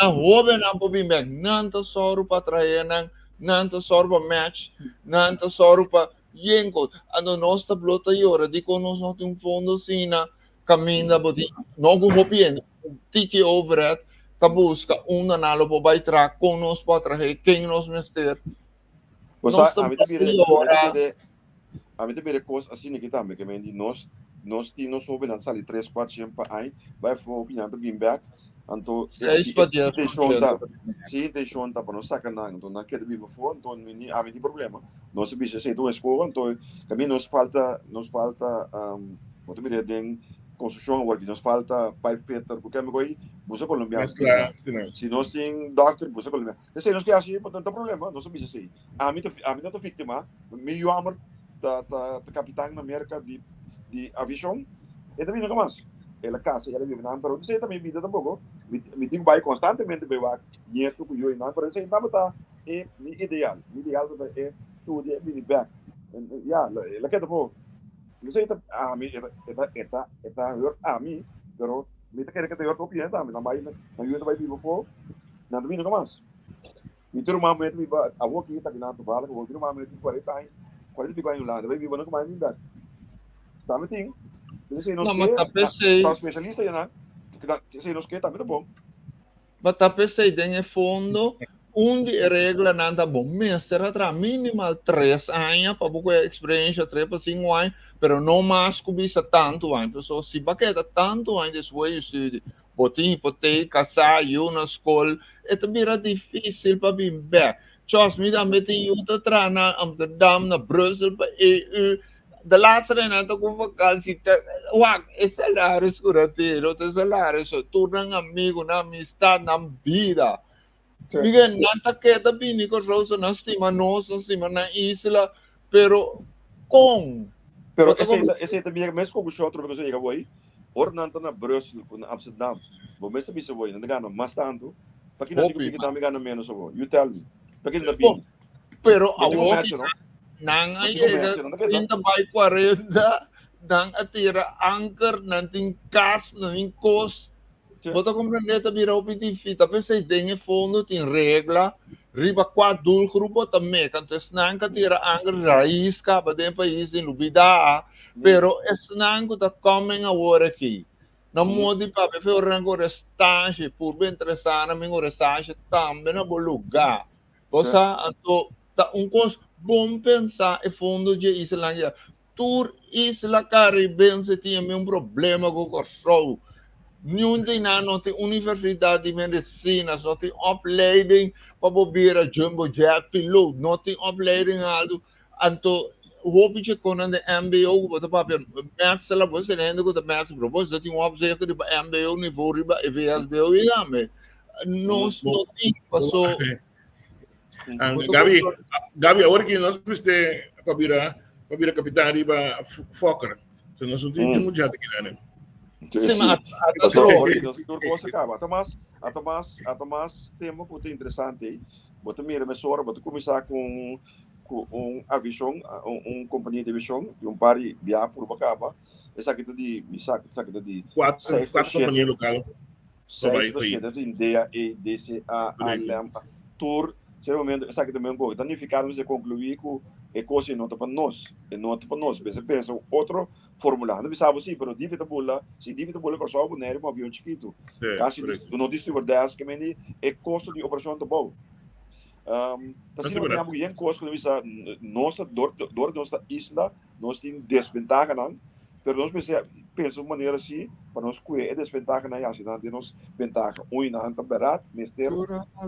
nan hóbennan por bin bèk, nan ta sòru pa atraé nan, nan ta sòru pa match, nan ta sòru pa yen kos. Anto nos ta blo ta yora dikon nos no tin un fondo asina kaminda bo tin no ku hopi hende, un tiki overheid ta buska unda nan lo por bai traha, kon nos por atrahe, ken nos mester. Bo Nos sa, ta ami ta blo ta bira, ami ta yora. bira, ami ta bira kos asina aki tambe, ke men di nos, nos tin nos hobennan sali tres, kuater shen pa aña, bai afó hopi nan ta bin bèk, anto e, Seis si pa e dies por intenshon ciento ta, ta bin bèk. si e intenshon ta pa nos saka nan, anto nan keda biba afó, anto mi ni, ami tin problema. Nos a bisa esei ta un eskoho, anto kaminda nos falta, nos falta, bo ta mira den konstrukshon awor aki, nos falta pipe fitter ku kemiko ei, buska kolombiano. Meskla, si no. Si nos tin dòkter, buska kolombiano. Esei nos ke hasi, no ta problema, nos a bisa esei. Ami ta, ami no ta víktima, mi yu homber ta, ta, ta kapitan na Merka di, di aviashon, e ta bini nunka mas. El a kasa i el a biba nan, pero esei ta mi bida tampoko. Mi, mi tin ku bai konstantemente bai wak nieto ku yu einan, pero esei tabata e mi ideal. Mi ideal tabata e studia e bini bèk. Ya, el a keda afó. Esei ta ami, e ta, e ta, e ta, e ta hurt ami, pero mi ta kere ke ta hurt hopi hende tambe. Nan bai, nan yu ta bai biba afó, nan ta bini nunka mas. Mi tur ruman muhé ta biba awor ki ta kinan toevallig awor mi ruman muhé tin cuarenta aña, cuarenta y pico aña Hulanda, bai biba nunka mas bin bek. Tambe tin, entonces si nos No, ma ke ta p'esei. ta specialista ya nan, si nos ke tambe ta bon. Ma ta p'esei den e fondo un di e reglanan ta bo mester a traha minimal tres aña pa bo kohe experiencia, tres pa cinco aña, pero no mas ku bisa tantu aña. Pasobra si bo a keda tantu aña despues di studie, Bo tin hipoteka, kasá, yu na skol, e ta bira difísil pa bin bèk. Chòs, mi tambe tin yu ta traha na Amsterdam, na Brussel pa EU. De laatste rei nan ta ku vakansi. Ta, wak, e salaris ku nan tin, no ta salaris so. Tur nan amigu, nan amistat, nan bida. Miguel, nan ta keda bini Kòrsou, so nan stima nos, nan stima nan isla, pero kon? Pero esei ta, esei ta mi mes konklushon atrobe ku nos a yega awor. Ora nan ta na Brussel ku na Amsterdam, bo mes ta bisa awor, nan ta gana mas tantu. Paki nan di ku Hopi bini mas. tambe gana ménos awor? You tell me. Paki nan ta Bon, bini? pero No tin awor komersio, no? nan a No tin yega komersio, nan ta keda. 30 bai 40. nan a tira anker, nan tin kas, nan tin kos. Bo ta komprendé ta bira hopi difísil. Ta p'esei den e fondo tin regla riba kua doelgroep bo ta meka. Anto esnan ku a tira anker rais kaba den e pais tin lubidá, pero esnan ku ta coming awor aki, na modo di papia fe ora nan kore stage, purba interesá nan bin kore stage tambe na bo lugá. Bo sa, anto ta un kos bon pensá e fondo dje islanan ya. Tur isla karibense tin e mesun problema ku Kòrsou. Niun di nan no tin universidat di medisina, no tin opleiding pa bo bira jumbo jet piloot, no tin opleiding altu. Anto hopi dje konan den mbo ku bo ta papia metsela, bo esei hende ku ta metsela, pero bo tin un opzicht riba mbo nivo riba e vsbo i tambe. Nos no tin paso. Gabi, Gabi, awor ki nos viste pa bira, pa bira kapitan riba Fokker. So nos no tin mucha jate kinan. Sí, ma Paso, nos tur cosa acaba. Ata mas, ata mas, ata mas tema ku ta interesante. Bo ta mira mesora, bo ta kuminsá ku ku un aviashon, un kompania di aviashon, di un par di bia purba kaba. Esaki ta di, mi sa, esaki ta di Kuater, kuater kompania lokal. 6 pa 7 tin DAE, DCA, ALM, tur sero momento esaki ta men kohe. Ta nifiká nos konkluí ku e kos ei no ta pa nos. E no ta pa nos. Mester pensa un otro formula. Nan ta bisa bo si, pero divi ta bula, si divi ta bula Kòrsou ku Neri ku un avion chikitu. Kasi no tin stewardess ke mende e kosto di operashon ta bou. Ta asina bo tin yen kos ku ta bisa nos ta dor dor nos ta isla nos tin desbentahanan pero nos mester pensa un manera si pa nos kue e desbentahanan i hasi nan den nos bentaha. Un i nan ta bèrdat mester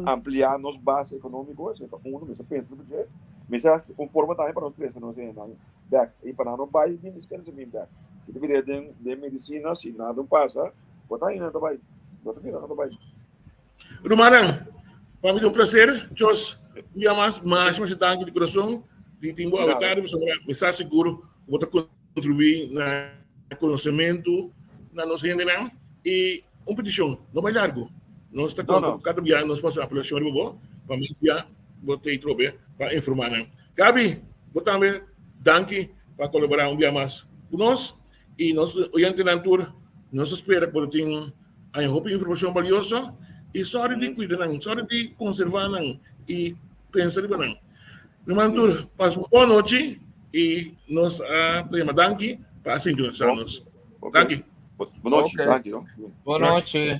amplia nos base ekonómiko esei ta unu mester pensa riba dje mester hasi un forma tambe pa nos trese nos hendenan bèk i pa nan no bai bin despues nan bin bèk. Si ta bira den den medisina si nada no pasa bo ta hende nan ta bai bo ta mira nan ta bai. Rumannan, pa mi ta un placer, Jos, un bia mas, masha masha danki di kurason di tin bo awe tardi, pasobra mi sa sigur ku bo ta kontribuí na konosementu na nos hendenan. I un petishon, no bai largu. Nos ta konta ku kada bia nos pasa apelashon riba bo, pa mes bia bo ta ei trobe pa informá nan. Gaby, bo tambe danki pa kolaborá un bia mas ku nos. I nos oyentenan tur, nos ta spera ku bo ta tin Hay hopi informacion valioso y sorry di cuida nan, sorry di conserva nan y pensa riba nan. Mi man tur, pas un bon nochi y nos a ta yama danki pa a sintonisa nos. Ok. Danki. Bon nochi, Ok. danki. No? Bon nochi.